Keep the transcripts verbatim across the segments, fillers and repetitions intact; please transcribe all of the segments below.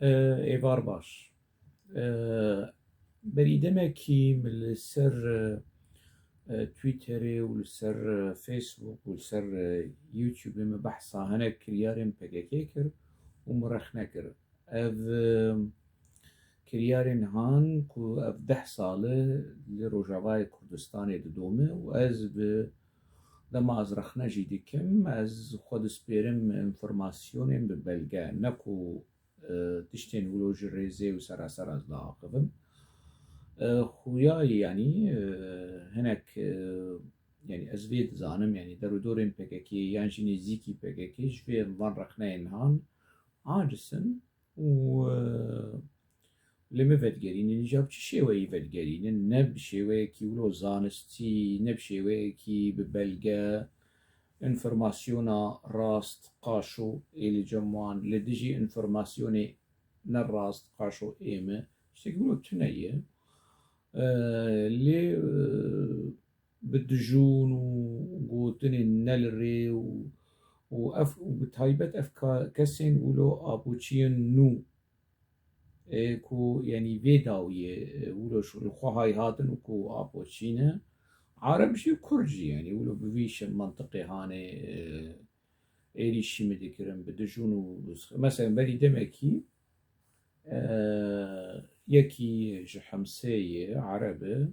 Êvar baş. Berî demekî min li ser, e, Twitterê û li ser, e, Facebook û li ser, e, YouTubeê min behsa hinek kiryarên P K K kir û min rexne kir. Ev, e, kiryarên han ku ev deh sal e li Rojavayê Kurdistanê didome û ez bi dema ez rexne jî dikim, ez xwe dispêrim informasyonên bi belge, ne ku, e, tiştên wilo ji rêzê û serasera ez diaxivim. E, xuya ye, yanî, e, hinek, e, yanî ez vê dizanim, yanî derûdorên P K K yan jî nêzîkî P K K ji vê van rexneyên han aciz in û, e, lê min vedigerînin. Îja bi çi şêweyî vedigerînin? Ne bi şêweyekî wilo zanistî, ne bi şêweyekî bi belge, informasyona rast qaşo ê li cem wan, li dijî informasyonê ne rast qaşo ê me, tiştekî wilo tune ye. E, lê, e, bi dijûn û gotinên ne li rê û, û ev, û bi taybet ev ka-, kesên wilo apoçiyên nû, ê, ku, yanî, vê dawiyê, e, wilo ji li xwe hay hatin û ku apoçî ne, Arab jî, Kurd jî, yanî, wilo bi vî şe-, mentiqê hanê, e, êrîşî min dikirin bi dijûn û, meselen, berî demekî, e, yekî ji Hemsê ye, Ereb e,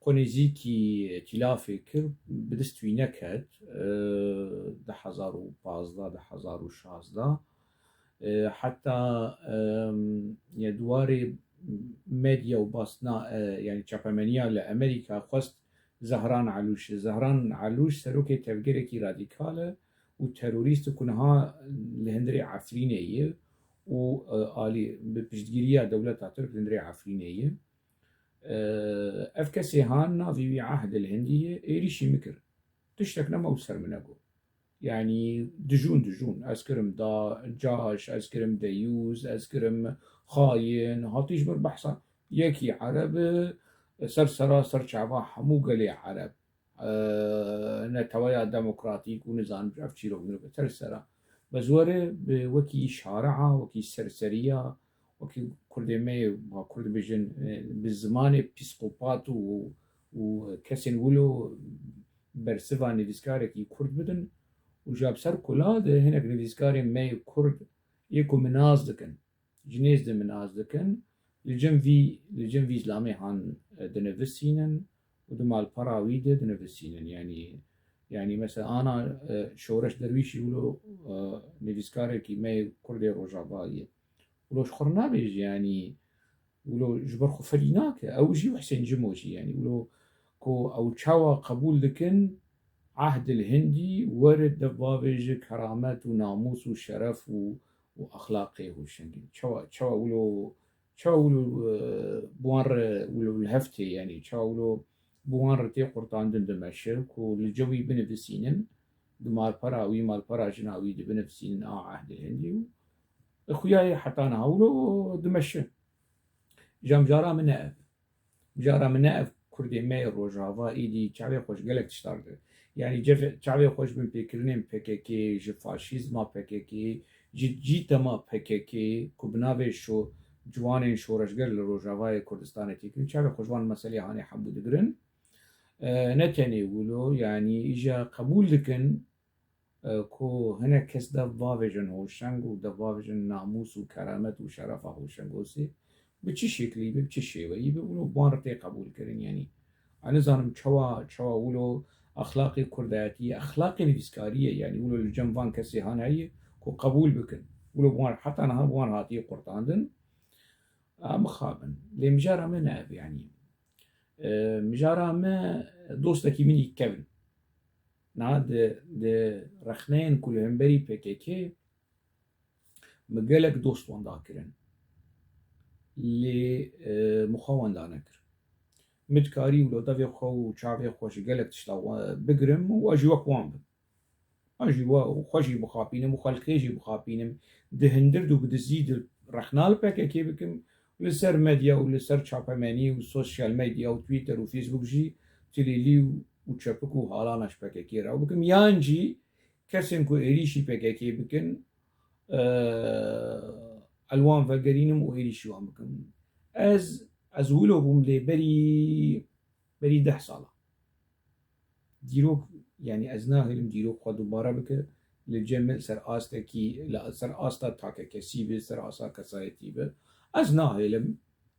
xwe nêzîkî tîlafê kir, bi dest wî neket, e, du hezar û pazdeh, du hezar û şazdeh. E, heta, e, ya di warê medya û basna, e, yanî çapemeniya li Amerîka xwest Zehran Elûş. Zehran Elûş serokê tevgerekî radîkal e û terorîst e ku niha li hundirê Efrînê ye û, e, alî bi piştgiriya dewleta Tirk li hundirê Efrînê ye. E, ev kesê han navê wî Ehdil Hindî ye, êrîşî min kir. Tiştek nema û ser min negot. Yanî dijûn dijûn. Ez kirim da caş, ez kirim deyûz, ez kirim xayin. Hatî ji min behsa yekî Ereb e, ser sera, ser çava hemû gelê Ereb. E, neteweya demokratîk û nizanim ev çîrok min ser sera. Bes were bi wekî şaria, wekî serseriya, wekî Kurdê me yê, ba Kurd bêjin, e, bi zimanê psîkopat û, û kesên wilo bersiva nivîskarekî Kurd bidin û ji bi ser kula de hinek nivîskarên me yê Kurd yê ku min nas dikin, ji nêz de min nas dikin, li cem vî, li cem vî zilamê han, e, dinivisînin û di malpera wî de dinivisînin. Yanî, yanî mesela ana, e, Şoreş Derwîşî wilo, e, nivîskarekî me yê Kurdê Rojava ye. Wilo ji xwe re nabêje, yanî wilo ji ber xwe ferî nake. Ew jî û Husên Cimo jî, yanî wilo ku ew çawa qebûl dikin, Ehdil Hindî were de bavêje keramet û namûs û şeref û, û exlaqê Hoşengê. Çawa, çawa wilo, çawa wilo, e, bi wan re wilo li hev tê, yanî çawa wilo bi wan re tê qurtandin dimeşe ku li cem wî binivisînin, di malpera wî, malpera jina wî de binivisînin a Ehdil Hindî û Xuya ye heta niha wilo dimeşe. Îja mijara min ne ev. Mijara min ne ev Kurdê me yê Rojava êdî çavê xwe ji gelek tiştan re. Yanî ceve-, çavê xwe ji binpêkirinên P K K, ji faşîzma P K K, ji cîtema P K K ku bi navê şo-, ciwanên şoreşger li Rojavayê Kurdistanê tê kirin, çavê xwe ji wan meselê hanê hemû digirin. E, ne tenê wilo, yanî îja qebûl dikin, e, ku hinek kes dev bavêjin hoşeng û dev bavêjin namûs û keramet û şerefa Hoşengosê bi çi şeklî be, bi çi şêweyî be, wilo bi wan re tê qebûlkirin, yanî. Ez nizanim çawa, çawa wilo exlaqê kurdayetiyê, exlaqê nivîskariyê, yanî wilo li cem van kesê han heye ku qebûl bikin. Wilo bi wan, heta niha bi wan hatiye qurtandin. A, mixabin. Lê mijara me ne ev, yanî. E, mijara me dostekî min î kevn. Niha di, di rexneyên ku li hemberî P K K min gelek dost wenda kirin. Lê, e, min xwe wenda nekir. Min dikarî wilo devê xwe û çavê xwe ji gelek tişta we-, bigirim û ez jî wek wan bim. Ez jî we, xwe jî bixapînim û xelkê jî bixapînim. Di hindir û bi dizî di rexna li P K K bikim. Li ser medya û li ser çapemenî û sosyal medya û Twitter û Facebook jî tilîlî û, û çepik û halana ji P K K re bikim. Yan jî kesên ku êrîşî P K K bikin, e, ez li wan vegerînim û êrîşî wan bikim. Ez, ez wilo bûm lê berî, berî deh sala. Dîrok, yanî ez nahêlim dîrok xwe dubare bike, li cem min ser astekî, li ser asta takekesî be, ser asta kesayetî be. Ez nahêlim,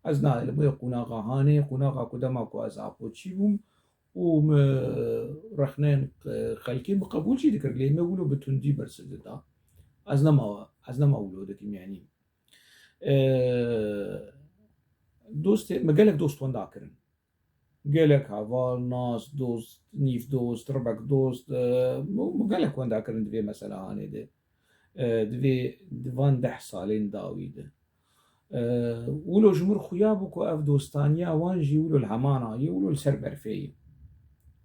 ez nahêlim. Wê qonaxa hanê, qonaxa ku dema ku ez apoçî bûm û min rexneyên xelkê min qebûl jî dikir, lê me wilo bi tundî bersiv dida. Ez nema, ez nema wilo dikim, yanî. E, dostê, min gelek dost wenda kirin. Gelek heval, nas, dost, nîv dost, ribek dost, e, min, min gelek wenda kirin di vê mesela hanê de. E, di vê, di van deh salên dawî de. E, wilo ji mir xuya bû ku ev dostaniya wan jî wilo li hemana ye, wilo li ser berfê ye.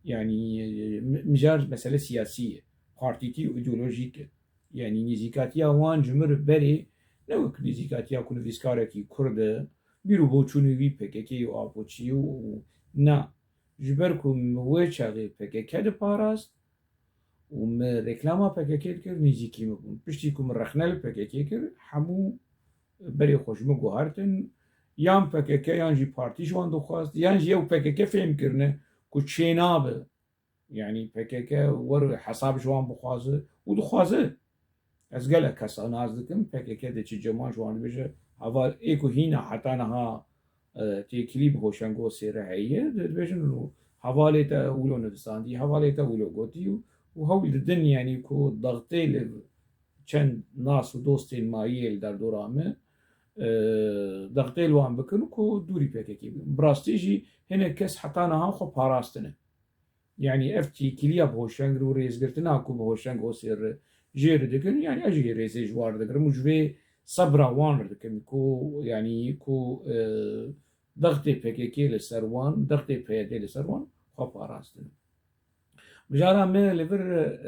Yanî, e, mi-, mijar mesele siyasî ye, partîtî û îdeolojîk e. Yanî nêzîkatiya wan ji mir berê ne wek nêzîkatiya ku nivîskarekî Kurd e, bîr û boçûnê wî P K K û Apoçî û na. Ji ber ku min wê çaxê P K K diparast û min reklama P K K dikir, nêzîkî min bûn. Piştî ku min rexne li P K K kir, hemû berê xwe ji min guhertin, yan P K K yan jî partî ji wan dixwest, yan jî ew P K K fêm kirine ku çênabe. Yanî P K K wer hesab ji wan bixwaze û dixwaze. Ez gelek kesa nas dikim, P K K de çi cema ji wan dibêje, heval ê ku hîna heta niha, e, têkilî bi Hoşengosê re heye, di-, dibêjin û hevalê te wilo nivîsandî, hevalê te wilo gotî û, û hewl didin, yanî ku dextê li çend nas û dostên mayî yê li derdora me, e, dextê li wan bikin ku dûrî P K K bin. Bi rastî jî hinek kes heta niha xwe parastine. Yanî ev têkiliya bi Hoşeng re û rêzgirtina ku bi Hoşengosê re jê re dikin, yanî ez jî rêzê ji wan re digirim û ji vê sebra wan re dikim ku, yanî ku, e, dextê P K K li ser wan, dextê P Y D li ser wan xwe parastin. Mijara me li vir,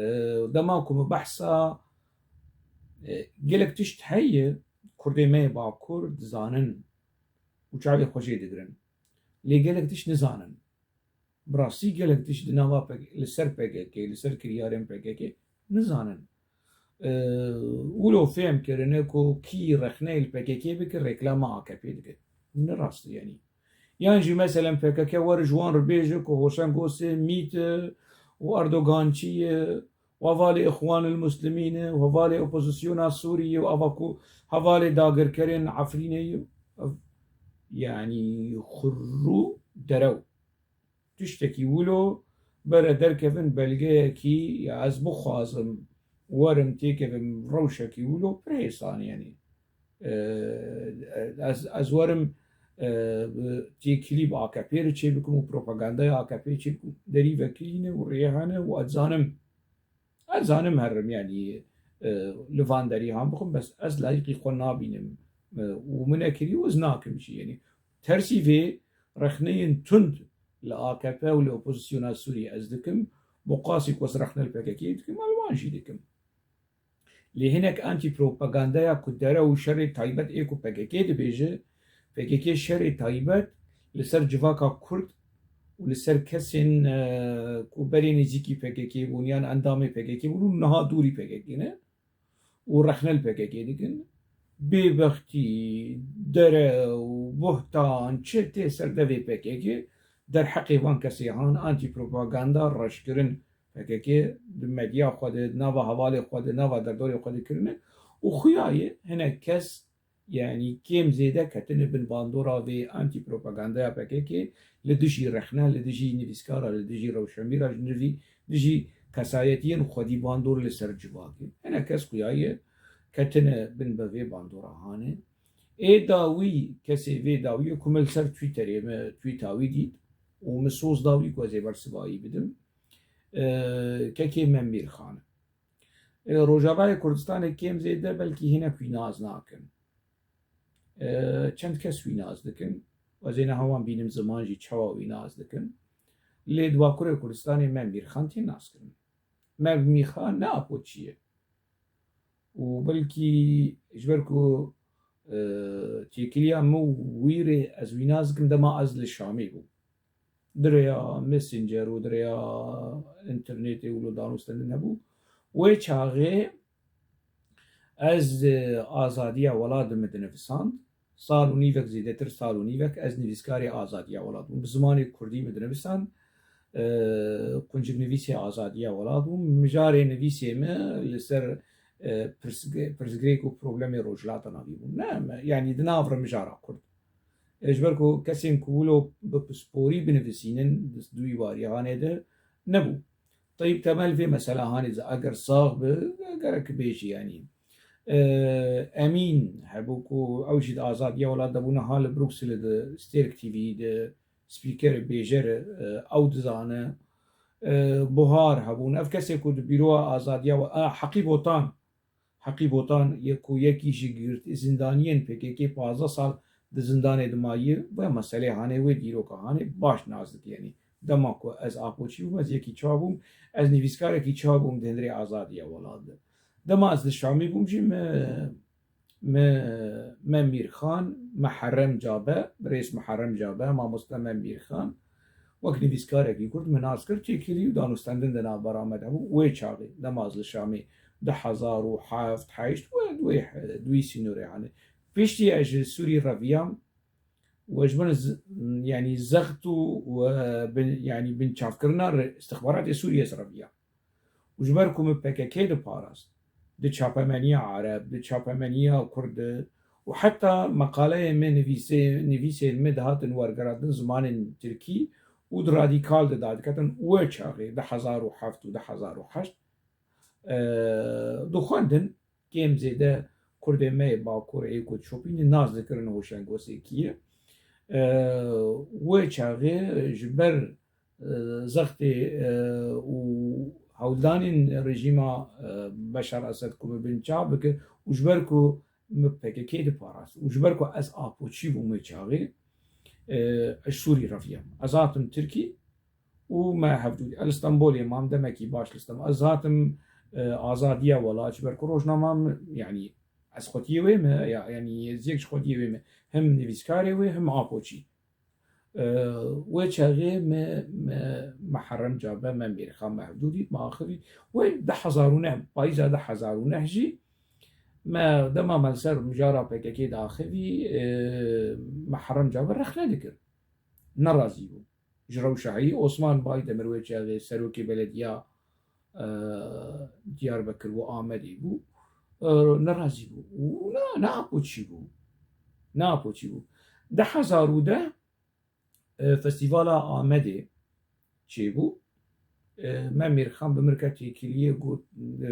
e, dema ku min behsa, e, gelek tişt heye, Kurdê me yê Bakur dizanin û çavê xwe jê digirin. Lê gelek tişt nizanin. Bi rastî gelek tişt di nava P K K, li ser P K K, li ser kiryarên P K K nizanin. Ee, wilo fêm kirine ku kî rexneyê li P K K bike, reklama A K P dike. Ne rast e yanî. Yan jî meselen P K K were ji wan re bêje ku Hoşeng Gosê mît e û Erdogançî ye û hevalê Îxwanil Muslimîn e û hevalê opozisyona Sûrî ye û ava ku hevalê dagirkerên Efrînê ye. Ev, yanî xurrû derew. Tiştekî wilo bere derkevin belgeyekî ya ez bixwazim werim têkevim rewşekî wilo pir hêsan e, yanî. E, ez, ez werim, e, têkilî bi A K P re çêbikim û propagandaya A K P çêbikim. Derî vekirî ne û rêya hene û ez dizanim, ez dizanim herim, yanî, e, li van derî han bixwim, bes ez layîqî xwe nabînim, e, û min nekirî û ez nakim jî, yanî. Tersî vê rexneyên tund li A K P û li opozisyona Sûriyê ez dikim, bo qasî ku ez rexne li P K K dikim, ez li wan jî dikim. Lê hinek antîpropagandaya ku derew û şerê taybet ê ku P K K dibêje, P K K şerê taybet li ser civaka Kurd û li ser kesên, e, ku berê nêzîkî P K K bûn yan endamê P K K bûn û niha dûrî P K K ne û rexne li P K K dikin. Bêbextî, derew, buhtan, çi tê ser devê P K K, derheqê van kesê han antîpropaganda, reşkirin, P K K di medya xwe de, di nava hevalê xwe de, nava derdorê xwe de kirine û xuya ye hinek kes, yanî kêm zêde ketine bin bandora vê antîpropagandaya P K K, li dijî rexne, li dijî nivîskara, li dijî rewşenbîra, ji nivî-, dijî kesayetiyên xwedî bandor li ser civakê. Hinek kes xuya ye ketine bin bi vê bandora hanê. Ê dawî, kesê vê dawiyê ku me li ser Twitterê me tweeta wî dît û min soz da wî ku ez ê bersiva wî bidim. E, kekê Memîr Xan e. E, Rojavayê Kurdistanê kêm zêde belkî hinek wî nas nakin. E, çend kes wî nas dikin. Ez ê niha wan bînim ziman jî çawa wî nas dikin. Lê di Bakurê Kurdistanê Memîr Xan tê naskirin. Memîr Xan ne Apoçî ye. Û belkî ji ber ku, e, têkiliya min û wî rê ez wî nas dikim dema ez li Şamê bûm. Di rêya Messenger û di rêya înternetê wilo danûstendin hebû. Wê çaxê, Ez, e, azadiya welat bi min dinivisand. Sal û nîvek, zêdetir sal û nîvek ez nivîskarê azadiya welat bûm. Bi zimanê kurdî min dinivisand. E, qunciknivîsê azadiya welat bûm. Mijarê nivîsê min li ser, e, pirsge-, pirsgirêk û problemê Rojhilata Navîn bûn. Ne, me, yanî di nav re mijara kurd. E, ji ber ku kesên ku wilo bi pisporî binivîsînin di wî warî hanê de nebû. Teyîb Temel vê mesela hanê eger sax bi, gerek bêjî yanî. E, Emîn hebû ku ew jî di azadiya welat de bû, niha li Brukselê di Stêrk T V de spîker bêjer e, ew dizane. E, Buhar hebûn. Ev kesê ku di bîroya azadiya we, a, Heqî Botan. Heqî Botan ye ku yekî ji girt-, zindaniyên P K K pazdeh sal di zindanê de maye, vê meselê hanê wê dîroka hanê baş nas dike. Yanî dema ku ez Apoçî bûm, ez yekî çawa bûm, ez nivîskarekî çawa bûm di hundirê azadiya welat de. Dema ez li Şamê bûm jî me, me, me Mîrxan, Meherrem Cabe, birêz Meherrem Cabe, mamoste me Mîrxan, wek nivîskarekî kurd min nas kir, têkilî û danûstendin di navbera me de bû. Wê çaxê, dema ez li Şamê du hezar û heft heşt, wê, wê, di wî sînorê hanê. Piştî ez ji Sûrî reviyam, û ji bin z-, yanî zext û, û, bin, yanî binçavkirina re-, istixbaratê Sûriyê ez reviyam. Û ji ber ku min P K K diparast, di çapemeniya Ereb, di çapemeniya Kurd de û heta meqaleyê me nivîsê-, nivîsên me dihatin wergeratin zimanên Tirkî û di Radîkal de dadiketin, wê çaxê du hezar û heft û du hezar û heşt, e, dixwendin, kêm zêde Kurdê me yê Bakur ê ku çopînî nas dikirin Hoşengosê kî ye. E, wê çaxê ji ber, e, zextê, e, û hewldanên rejîma, e, Beşar Esed ku bi bin çav bike û ji ber ku min P K K diparast û ji ber ku ez Apoçî bûm wê çaxê, e, ez Sûrî reviyam. Ez hatim Tirkî, û me hevdû, li Stenbolê mam demekî baş li Stenbol. Ez hatim, e, azadiya welat ji ber ku rojnama min, yanî ez xwediyê wê me, ya, yanî ez yek ji xwediyê wê me. Him nivîskarê wê, him Apoçî. E, wê çaxê me, me Meherrem Cabe, me Mîrxan Mevdû dît, me axivî. Wê du hezar û neh, payîza du hezar û neh jî me dema me li ser mijara P K K de axivî, e, Meherrem Cabe rexne dikir. Nerazî bû. Ji rewşa heyî Osman Baydemir wê çaxê serokê belediya, e, Diyarbekir û Amedê bû. E, nerazî bû. Û na, ne Apoçî bû. Ne Apoçî bû. Du hezar û deh, e, Festîvala Amedê çêbû. E, me Mîrxan bi min re têkiliyê got, e,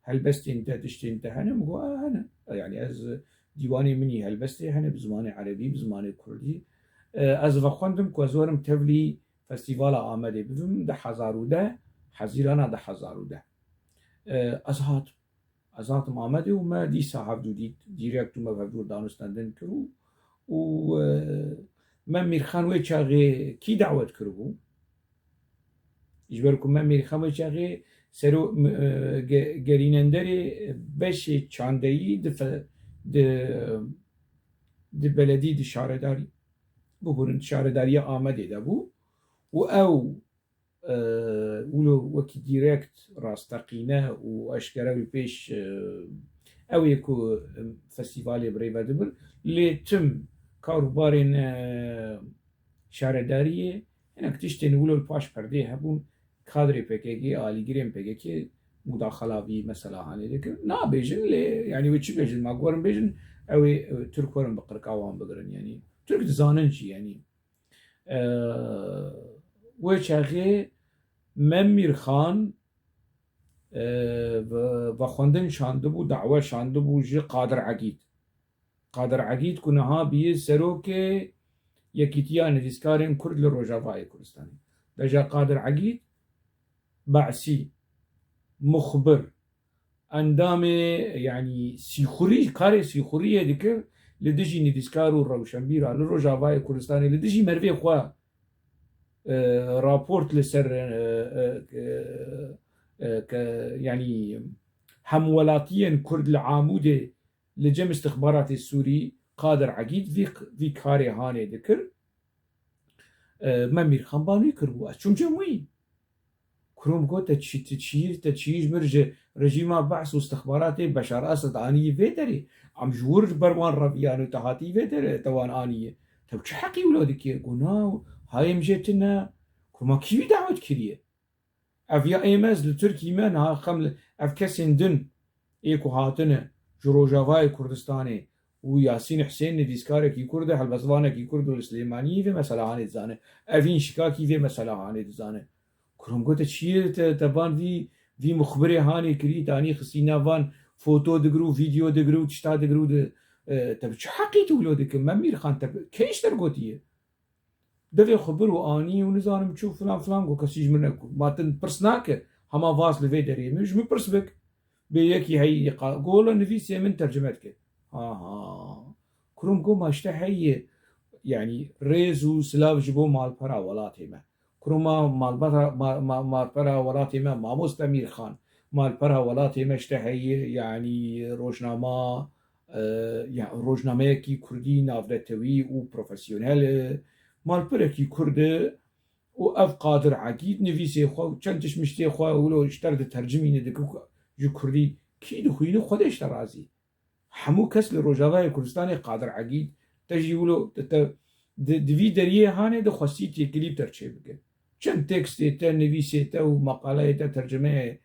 helbestên te, tiştên te hene? Min got, "E, hene." Yanî ez dîwanê min î helbestê hene bi zimanê erebî, bi zimanê kurdî. E, ez vexwendim ku ez werim tevlî Festîvala Amedê bibim, du hezar û deh, Hezîrana du hezar û deh. E, ez hatim. Ez hatim Amedê û me dîsa hevdû dît, direkt û me hevdû danûstendin kir û, û, e, me Mîrxan wê çaxê kî dawet kiribû? Ji ber ku me Mîrxan wê çaxê sero-, m-, e, ge-, gerînenderê beşê çandeyî di fe-, di, di beledî, di şaredarî, bibûrin, di şaredariya Amedê de bû û ew, e, wilo wekî direkt, rasteqîne û eşkere wî pêş, e, ew ê ku, e, festîvalê bi rê ve dibir. Lê tim karûbarên, e, şaredariyê, hinek tiştên wilo li paş perdê hebûn, kadrê P K K, alîgirên P K K mudaxala vî mesela hanê dikirin. Nabêjin lê, yanî wê çi bêjin, ma ku werin bêjin, ew ê, e, Tirk werin bi qirka wan bigirin, yanî Tirk dizanin jî, yanî. E, wê çaxê Mem Mîrxan, e, ve-, vexwendin şandibû, dawe şandibû ji Qadir Egîd. Qadir Egîd ku niha bûye serokê Yekîtiya Nivîskarên Kurd li Rojavayê Kurdistanê. Deja Qadir Egîd, Be'sî, muxbir, endamê, yanî sîxurî, karê sîxuriyê dikir li dijî nivîskar û rewşenbîra li Rojavayê Kurdistanê, li dijî merivê xwe, e, raport li ser, e, e, e, e, ke, yanî hemwelatiyên Kurd li Amûdê li cem istixbaratê Sûrî Qadir Egîd vî, vî karê hanê dikir. E, me Mîrxan banî kiribû. Ez çûm cem wî. Kurum got, te çi, te çiyî, te çiyî ji mir ji rejîma Behs û istixbaratê Beşar Esed aniyî vê derê. Em ji wir ber wan reviyane û te hatî vê derê, te wan aniyî. Te çi heqî wilo dikê? Got, na, hayê min jê tune. Kurma kî wî dawet kiriye? Ev ya ê me ez li Tirkî me, niha xem li, ev kesên din ê ku hatine ji Rojavayê Kurdistanê û Yasîn Hisên nivîskarekî Kurd e, helbestvanekî Kurd û li Silêmaniyê vê mesela hanê dizane. Evîn Şikakî vê mesela hanê dizane. Kurum got, te çiyê te, te van vî, vî muxbirê hanê kirî, danî xistî nav van foto digir û vîdeo digir û tişta digir û di, e, te bi çi heqî tu wilo dikin? Memîr Xan, te bi, kê ji te re gotiye? Devê xwe bir û anî û nizanim çû filan filan got, kesî ji min ne, ma tu pirs nake, hema vas li vê derê min, ji min pirs bik. Bê yekî heyî qa-, got, wela nivîsê min tercime dike. Ha ha. Kurum got, ma ji te heye, yanî rêz û silav ji bo malpera welatê me. Kuruma malbera-, ma-, ma-, malpera welatê me, mamoste Mîrxan, malpera welatê me ji te heye, yanî rojnama, e, ya, rojnameyekî kurdî navnetewî û profesyonel e, malperekî kurd e û ev Qadir Egîd nivîsê xwe û çend tişt miştê xwe wilo ji te re ditercimîne, dike ji kurdî kî dixwîne, Xwedê ji te razî. Hemû kes li Rojavayê Kurdistanê Qadir Egîd, te jî wilo, te, te, di, di vî deriyê hanê de xwestî têkilî bi te re çêbike. Çend tekstê te, nivîsê te û meqaleyê te tercimeyê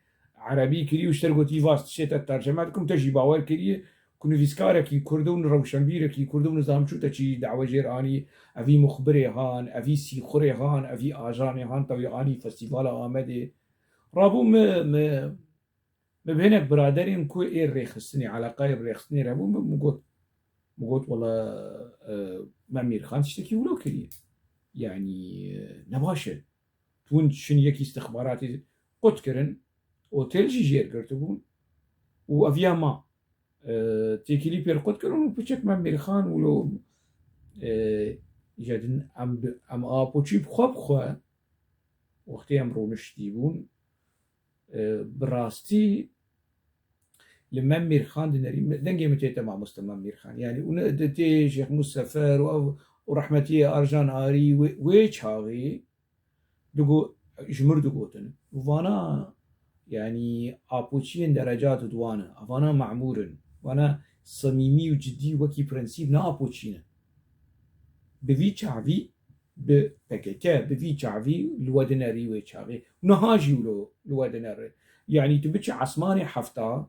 erebî kirî û ji te re gotî, vaz tiştê te tercime dikim, te jî bawer kiriye ku nivîskarekî kurd û rewşenbîrekî kurd û nizam çû te çi dawe jêr anî, evî muxbirê han, evî sîxurê han, evî ajanê han, te wî anî Festîvala Amedê. Rabû min, min, min bi hinek biraderên ku ê rêxistinê, eleqeyê bi rêxistinê re bû, min, min got, min got, wela, e, Memîr Xan tiştekî wilo kiriye. Yanî, e, ne baş e. Tu hûn şin yekî istixbaratî qut kirin, otel jî jêr girtibûn û eviya ma, e, têkilî pêr qut kirin û piçek Memîr Xan wilo, e, ji din em bi, em Apoçî bi xwe bi xwe wextê em rûniştî bûn, e, bi rastî li Memîr Xan dinerî, dengê min tê te mamoste Memîr Xan. Yanî û ne, de tê Şêx Mûs Sefer û ev û rehmetiyê Arjan Arî wê, wê çaxê digo-, ji mir digotin. Û vana, yanî, apoçiyên derecat û diwan in. Vana memûr in. Vana samîmî û cidî wekî prensîp ne apoçî ne. Bi vî çavî, bi P K K, bi vî çavî li we dinerî wê çaxê. Niha jî wilo li we dinere. Yanî tu biçî esmanê hefta,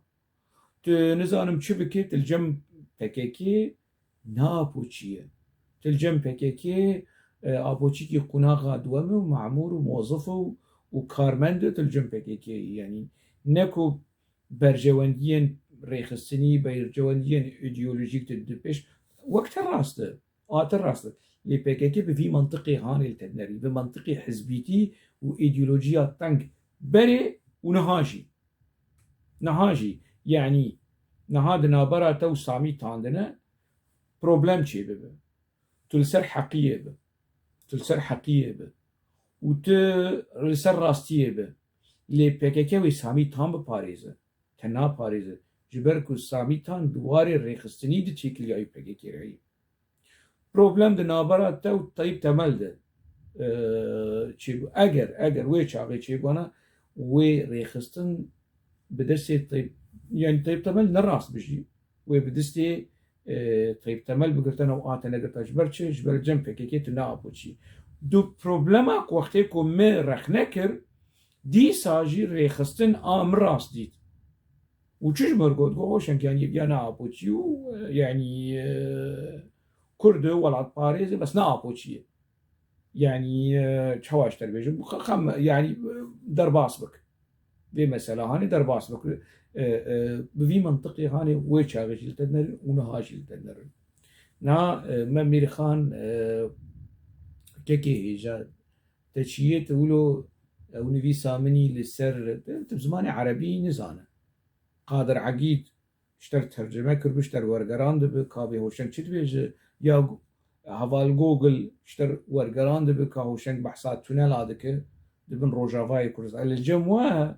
tu nizanim çi bikî, tu li cem P K K ne apoçî ye. Tu li cem P K K, e, apoçîkî qunaxa duwem e û memûr û mozif e û, û karmend e, tu li cem P K K yî. Yanî ne ku berjewendiyên rêxistinî, berjewendiyên îdeolojîk tu dipêş, wek te rast e. A te rast e. Lê P K K bi vî mentiqê hanê li te dinerî, bi mentiqê hizbîtî û îdeolojiya teng berê û niha jî. Niha jî, yanî, niha di navbera te û Samî Tan de ne problem çêbibe. Tu li ser heqiyê be. Tu li ser heqiyê be. Û tu li ser rastiyê be. Lê P K K wê Samî Tan biparêze. Te naparêze. Ji ber ku Samî Tan di warê rêxistinî di têkiliyayî P K K re ye. Problem di navbera te û Tayyip Temel de, e, çêbû. Eger, eger wê çaxê çêbûna, wê rêxistin bi destê Tayyip, yanî Tayyip Temel ne rast bijî. Wê bi destê, e, Tayyip Temel bigirtene û a te negirta. Ji ber çi? Ji ber cem P K K tu ne apoçî. Du problema ku wextê ku me rexne kir, dîsa jî rêxistin a min rast dît. Û çi ji me re got? Got, Hoşeng, yanî, ya ne apoçî û, e, yanî, e, Kurd e, welatparêz e, bes ne apoçî ye. Yanî, e, çawa ji te re bêjim? Xe-, xem, yanî, e, derbas bik. Vê mesela hanê derbas bik. E, e, bi vî mentiqê hanê wê çaxê jî li te dinerin û niha jî li te dinerin. Na, e, me Mîrxan, e, kekê hêja, te çiyê, te wilo ew nivîsa min î li ser, te, te bi zimanê erebî nizane. Qadir Egîd ji te re tercime kiribû, ji te re wergerandibi, ka bê Hoşeng çi dibêje, ya gu-, heval Google ji te re wergerandibi, ka Hoşeng behsa tunela dike, di bin Rojavayê Kurdistan. Li cem we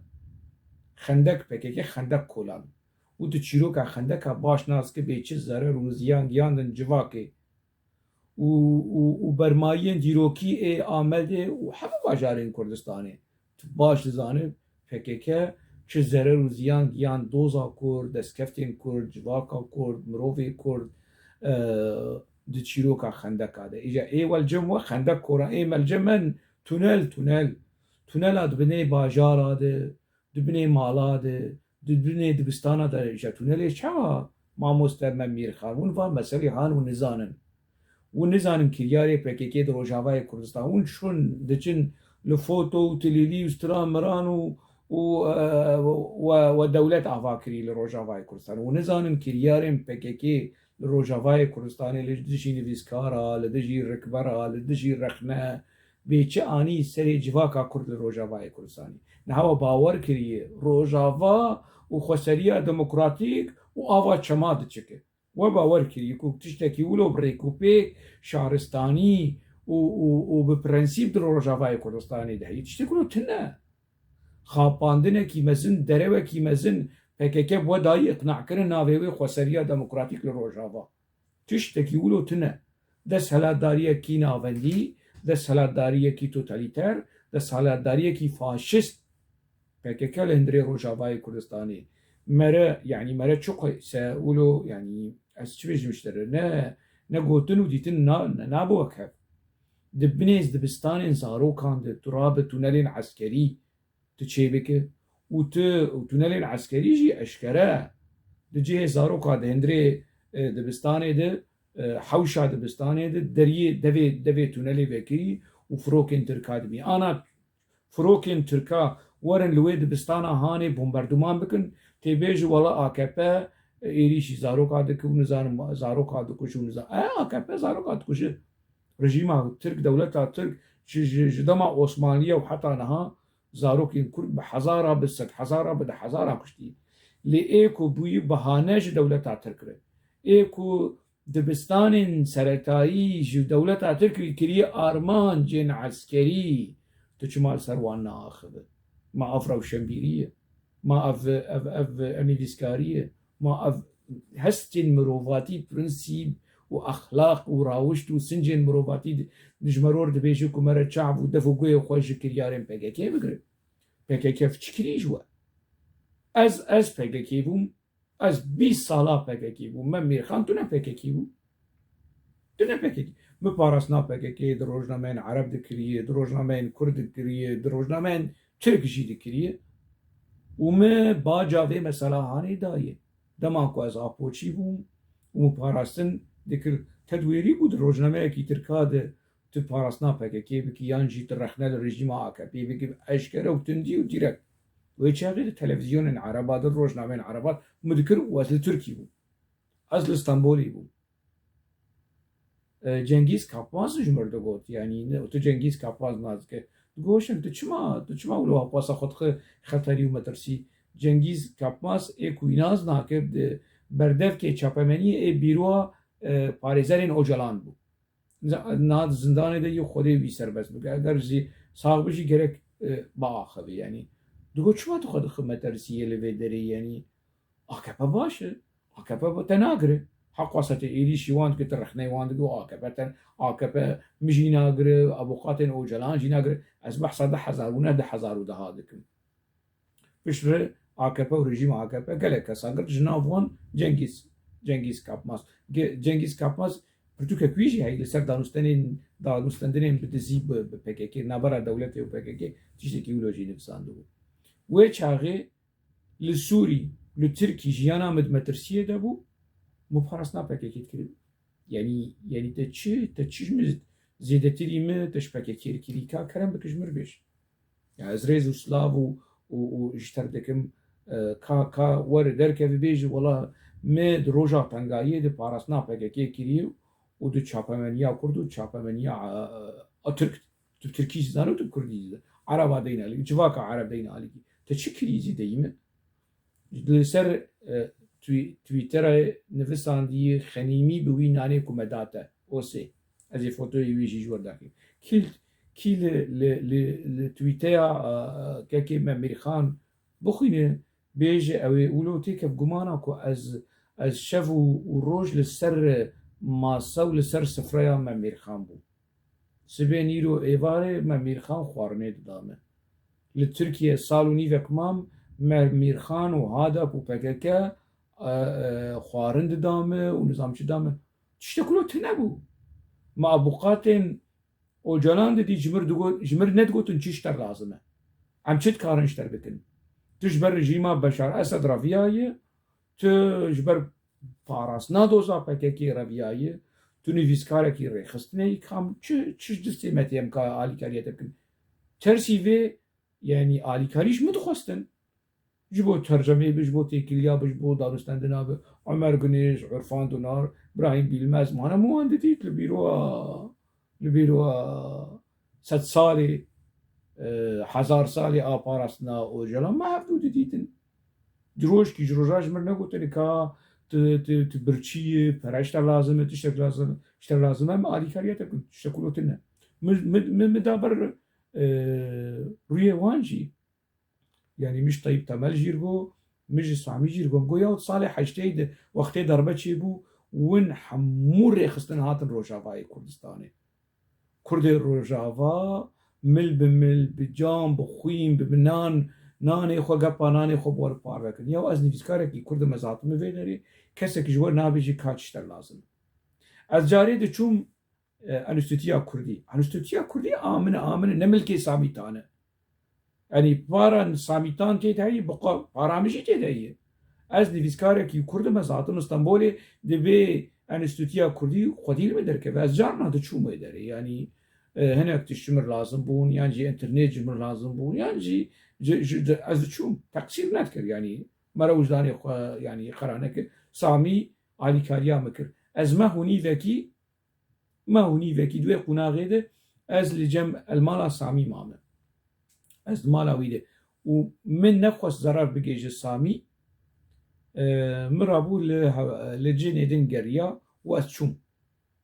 xendek P K K xendek kolan. Û tu çîroka xendeka baş nas dike, bê çi zerer û ziyan giyandin civakê. û, û, û bermayiyên dîrokî ê Amedê û hemû bajarên Kurdistanê. Tu baş dizanî P K K çi zerer û ziyan giyan doza Kurd, destkeftên Kurd, civaka Kurd, mirovê Kurd, e, di çîroka xendeka de. Îja ê welcem we xendek koran, ê melcem me tunel, tunel. Tunela di binê bajara de, di binê mala de, di binê dibistana de, îja tunelê çawa mamoste me Mîrxan? Hûn van meselê han û nizanin. Hûn nizanin kiryarê P K K di Rojavayê Kurdistan. Hûn çûn diçin li foto û tilîlî û stira miran û, û, e, we, we dewlet ava kirî li Rojavayê Kurdistan. Hûn nizanin kiryarên P K K li Rojavayê Kurdistanê li dijî nivîskara, li dijî rikbera, li dijî rexne bê çi anî serê civaka Kurd li Rojavayê Kurdistanê. Niha we bawer kiriye Rojava û xweseriya demokratîk û ava çema diçike. We bawer kiriye ku tiştekî wilo bi rêkûpêk şaristanî û, û, û bi prensîp di Rojavayê Kurdistanê de heye. Tiştek wilo tune. Xapandinekî mezin, derewekî mezin P K K bi we dayî iqnakirin navê wê xweseriya demokratîk li Rojava. Tiştekî wilo tune. Desthilatdariyekî navendî, desthilatdariyekî totalîter, desthilatdariyekî faşîst P K K li hundirê Rojavayê Kurdistanê. Mere, yanî mere çi qey-, se wilo, yanî ez çi bêjim ji te re? Ne, ne gotin û dîtin na, ne, nabe wek hev. Di binê dibistanên zarokan de tu rabe tunelên eskerî tu çêbike û tu, û tunelên eskerî jî eşkere di cihê zaroka di hundirê, e, dibistanê de, e, hewşa dibistanê de deriyê devê, devê tunelê vekirî û firokên Tirka dibî. Ana firokên Tirka werin li wê dibistana hanê bomberduman bikin, tê bêji wela A K P êrîşî zaroka dike û nizanim zaroka dikuje û niza-, e, A K P zaroka dikuje. Rejîma Tirk, dewleta Tirk ji, ji, ji dema Osmaniye û heta niha zarokên Kurd bi hezara, bi sed hezara, bi deh hezara kuştî. Lê ê ku bûyî bahane ji dewleta Tirk re. Ê ku dibistanên seretayî ji dewleta Tirk re kiriye armancên eskerî, tu çima li ser wan naaxive? Ma ev rewşenbîrî ye? Ma ev, ev, ev, ev nivîskarî ye? Ma ev hestên mirovatî, prensîp û exlaq û rawişt û sincên mirovatî di, di ji meror dibêje ku mere çav û def û guhê xwe ji kiryarên P K K bigire? P K K çi kirî ji we? Ez, ez P K K bûm. Ez bîst sala P K K bûm. Me Mîrxan, tu ne P K K bû. Tu ne P K K. Min parastina P K K di rojnameyên Ereb dikiriye, di rojnameyên Kurd dikiriye, di rojnameyên Tirk jî dikiriye. Û min baca vê mesela hanê daye. Dema ku ez Apoçî bûm û min parastin dikir, te di wêrî bû di rojnameyekî Tirka de tu parastina P K K bikî yan jî tu rexne li rejîma A K P bikî, eşkere û tundî û dîrek. Wê çaxê di televîzyonên Ereba de, rojnameyên Ereba min dikir û ez li Tirkî bûm. Ez li Stenbolê bûm. E, Cengîz Kapmaz ji mir digot, yanî ne, tu Cengîz Kapmaz nas dike. Digot, Hoşeng, tu çima, tu çima wilo apasa xwe dixî xeterî û metirsî? Cengîz Kapmaz ê ku wî nas nake, di berdevkê çapemeniyê ê bîroya, e, parêzerên Ocalan bû. Niha di zindanê de yê Xwedê wî serbest bike. Eger jî sax bijî gerek, e, biaxive, yanî. Digot, çima tu xwe dixî metirsiyê li vê derê, yanî? A K P baş e. A K P te nagire. Heqwasa te êrîşî wan dike, tu rexneyê wan dike û A K P te, A K P min jî nagire, avûkatên Ocalan jî nagire. Ez behsa du hezar û neh, du hezar û deh dikim. Piştre A K P û rejîma A K P gelek kesan girt, ji nav wan Cengîz, Cengîz Kapmaz. Ge-, Cengîz Kapmaz pirtûkek wî jî heye li ser danûstenên, danûstendinên bi dizî bi, bi P K K, navbera dewletê û P K K tiştekî wilo jî nivîsandibû. Wê çaxê li Sûrî, li Tirkî jiyana min di metirsiyê de bû, min parastina P K K dikir. Yanî, yanî te çi, te çi ji min zêdetirî min, te ji P K K kirî, ka kerem bike ji min re bêje. Ya ez rêz û silav û, û, û ji te re dikim, e, ka, ka were derkeve bêje, wela me di roja tengayiyê de parastina P K K kiriye û di çapemeniya Kurd û çapemeniya, e, e, Tirk, tu bi Tirkî jî zanî û tu bi Kurdî jî zanî. Ereba deyne alî, civaka Ereb deyne alî. Te çi kirî zî deyî min? Li ser, e, Twi-, Twitterê nivisandî, Xenîmî bi wî nanê ku me da te. Osê. Ez ê fotoyê wî jî ji we derxîm. Kî, kî li, li, li, li Twitteya, e, kekê me Mîrxan bixwîne, bêje ew ê wilo têkevgumana ku ez, ez şev û, û roj li ser masa û li ser sifreya me Mîrxan bûm. Sibê nîro êvarê me Mîrxan xwarinê dida me. Li Tirkiye sal û nîvek mam, me Mîrxan û Hadap û P K K, e, e, xwarin dida min û nizam çi da min. Tiştek wilo tune bû. Me avûkatên Ocalan didî, ji mir digot, ji mir nedigotin çi ji te lazim e. Em çi dikarin ji te bikin? Tu ji ber rejîma Beşar Esed re viyaye, tu ji ber parastina doza P K K re viyaye, tu nivîskarekî rêxistinê yî, kam çi, çi ji destê me tê em ka alîkariya te bikin? Tersî vê, yanî alîkarî ji min dixwestin. Ji bo tercemeyê bi, ji bo têkiliya bi, ji bo danûstendina bi, Omer Gunêj, Urfan Dunar, Brahîm Bîlmez, mane min wan didît li bîroa, li bîroa sed salê, e, hezar salê a parastina Ocalan me hevdû didîtin. Di rojkî ji roja ji mir negotin ka tu, tu, tu birçî yî, pere ji te lazim e, tiştek lazim, ji te lazim e, me alîkariya te bikin, tiştek wilo tune. Min, min, min, min da ber, e, rûyê wan jî. Yanî min ji Teyîb Temel jî r' got, min ji Samî jî r' got. Min got, ya salê heştê de wextê derbe çêbû, win hemû rêxistin hatin Rojavayê Kurdistanê. Kurdê Rojava mil bi mil, bi can, bi xwîn, bi, bi nan, nanê xwe, gepa nanê xwe bi we re parve kirin. Ya ez nivîskarekî Kurd im, ez hatime vê derê, kesek ji we nabêjî ka çi ji te lazim. Ez carê diçûm e, Enstîtuya Kurdî. Enstîtuya Kurdî a min e, a min e, ne milkê Samîtan e. Yanî para Samîtan tê de heye, bi qo-, para min jî tê de heye. Ez nivîskarekî Kurd im, ez hatim Stenbolê, divê Enstîtuya Kurdî xwedî li min derkeve. Ez carna diçûm wê derê. Yanî, e, hinek tişt ji min lazim bûn, yan jî înternet ji min lazim bû, yan jî ji, ji, ji, ez diçûm. Teqsîr nedikir, yanî me re wijdanê xwe, yanî qera nekir. Samî alîkariya min kir. Ez meh û nîvekî Meh û nîvekî di wê qonaxê de ez li cem, li mala Samî mame. Ez di mala wî de. Û min nexwest zerar bigihêje Samî. E, min rabû li he-, li cinê din geriya û ez çûm.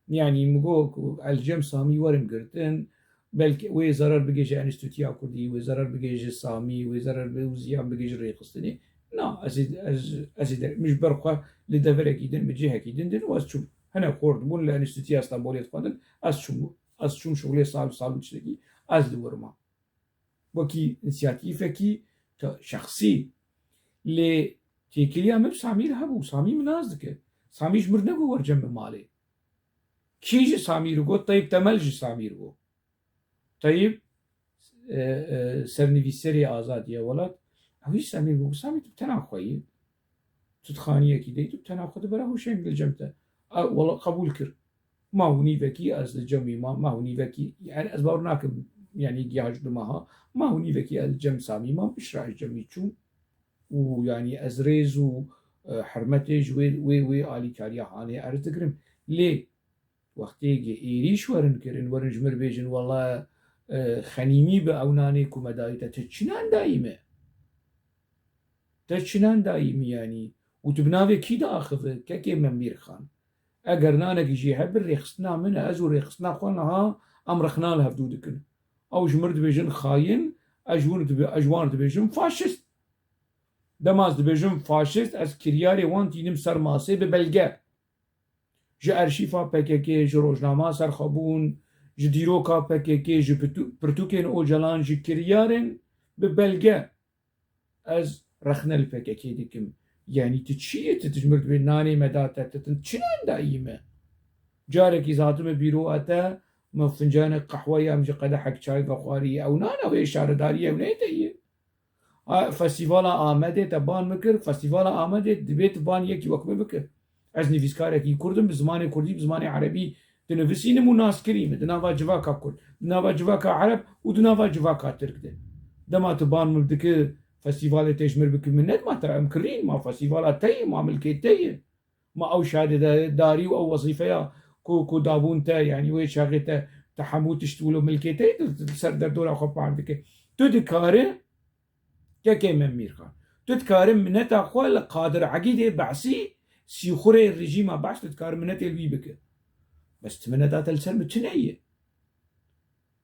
Yanî min got ku ez li cem Samî werim girtin, belkî wê zerar bigihêje Enstîtuya Kurdî, wê zerar bigihêje Samî, wê zerar bi-, û ziyan bigihêje rêxistinê. Na, ez ê, ez, ez ê der-, min ji ber xwe li deverekî din, bi cihekî din din û ez çûm. Hinek xort bûn li Enstîtuya Stenbolê dixwendin, ez çûm. Ez çûm şixulê sal, sal û tiştekî, ez li wir mam. Wekî însiyatîfekî te-, şexsî. Lê têkiliya min bi Samî re hebû. Samî min nas dike. Samî ji min re negot wer cem min malê. Kî ji Samî re got? Teyîb Temel ji Samî re got. Teyîb, e, e, sernivîserê Azadiya Welat, ew jî Samî re got, Samî, tu bi tena xwe yî. Tu dixaniyekî de yî, tu bi tena xwe dibere hûşeng li cem te. A, wela qebûl kir. Mah û nîvekî ez li cem wî mam, mah û nîvekî, yani ez bawer nakim, yani giya ji du meha, mah û nîvekî ez li cem Samî mam, piştre ez cem wî çûm. Û yani ez rêz û, e, hurmetê ji wê, wê, wê alîkariya hanê erz digirim. Lê wextê êrîş werin kirin, werin ji mir bêjin, wela, e, xenîmî bi ew nanê ku me dayî te, te çi nan dayî me? Te çi nan dayî min yanî? Û tu bi navê kî diaxive, kekê me Mîrxan? Eger nanekî jî hebe, rêxistina min e, ez û rêxistina xwe niha em rexna li hevdû dikin. Ew ji mir dibêjin xayin, ez ji wan dibe-, ez ji wan dibêjim faşist. Dema ez dibêjim faşist, ez kiryarê wan tînim ser masê bi belge. Ji erşîfa P K K, ji rojnama serxwebûn, ji dîroka P K K, ji pitu-, pirtûkên Ocalan, ji kiryarên bi belge ez rexne li P K K dikim. Yanî tu çi yê, tu, tu ji mir dibê nanê me da te, tu, tu çi nan dayî me? Carekî ez hatime bîroa te, me fincanê qehwe ya, em jî qedehek çay vexwarî, ew nan e, ew ê şaredarî, ew neyê te yê. A, Festîvala Amedê te ban min kir, Festîvala Amedê dibê tu ban yekî wek min bike. Ez nivîskarekî Kurd im, bi zimanê Kurdî, bi zimanê Erebî dinivîsînim û nas kirî me di nava civaka Kurd, di nava civaka Ereb û di nava civaka Tirk de. Dema tu ban min dike, festîvalê te ji mir bike, min nedima te, em kirîn, ma festîvala te ye, ma milkê te ye. Ma ew şaredarî û ew wezîfeya ku, ku dabûn te, yanî wê çaxê te, te hemû tişt wilo milkê te, tu, tu ser derdora xwe par dike. Tu dikare, kekê me Mîrxan, tu dikare mineta xwe li Qadir Egîdê Be'sî, sîxurê rejîma Be'sî, tu dikare minetê li wî bike. Bes tu mineta te li ser min tune ye.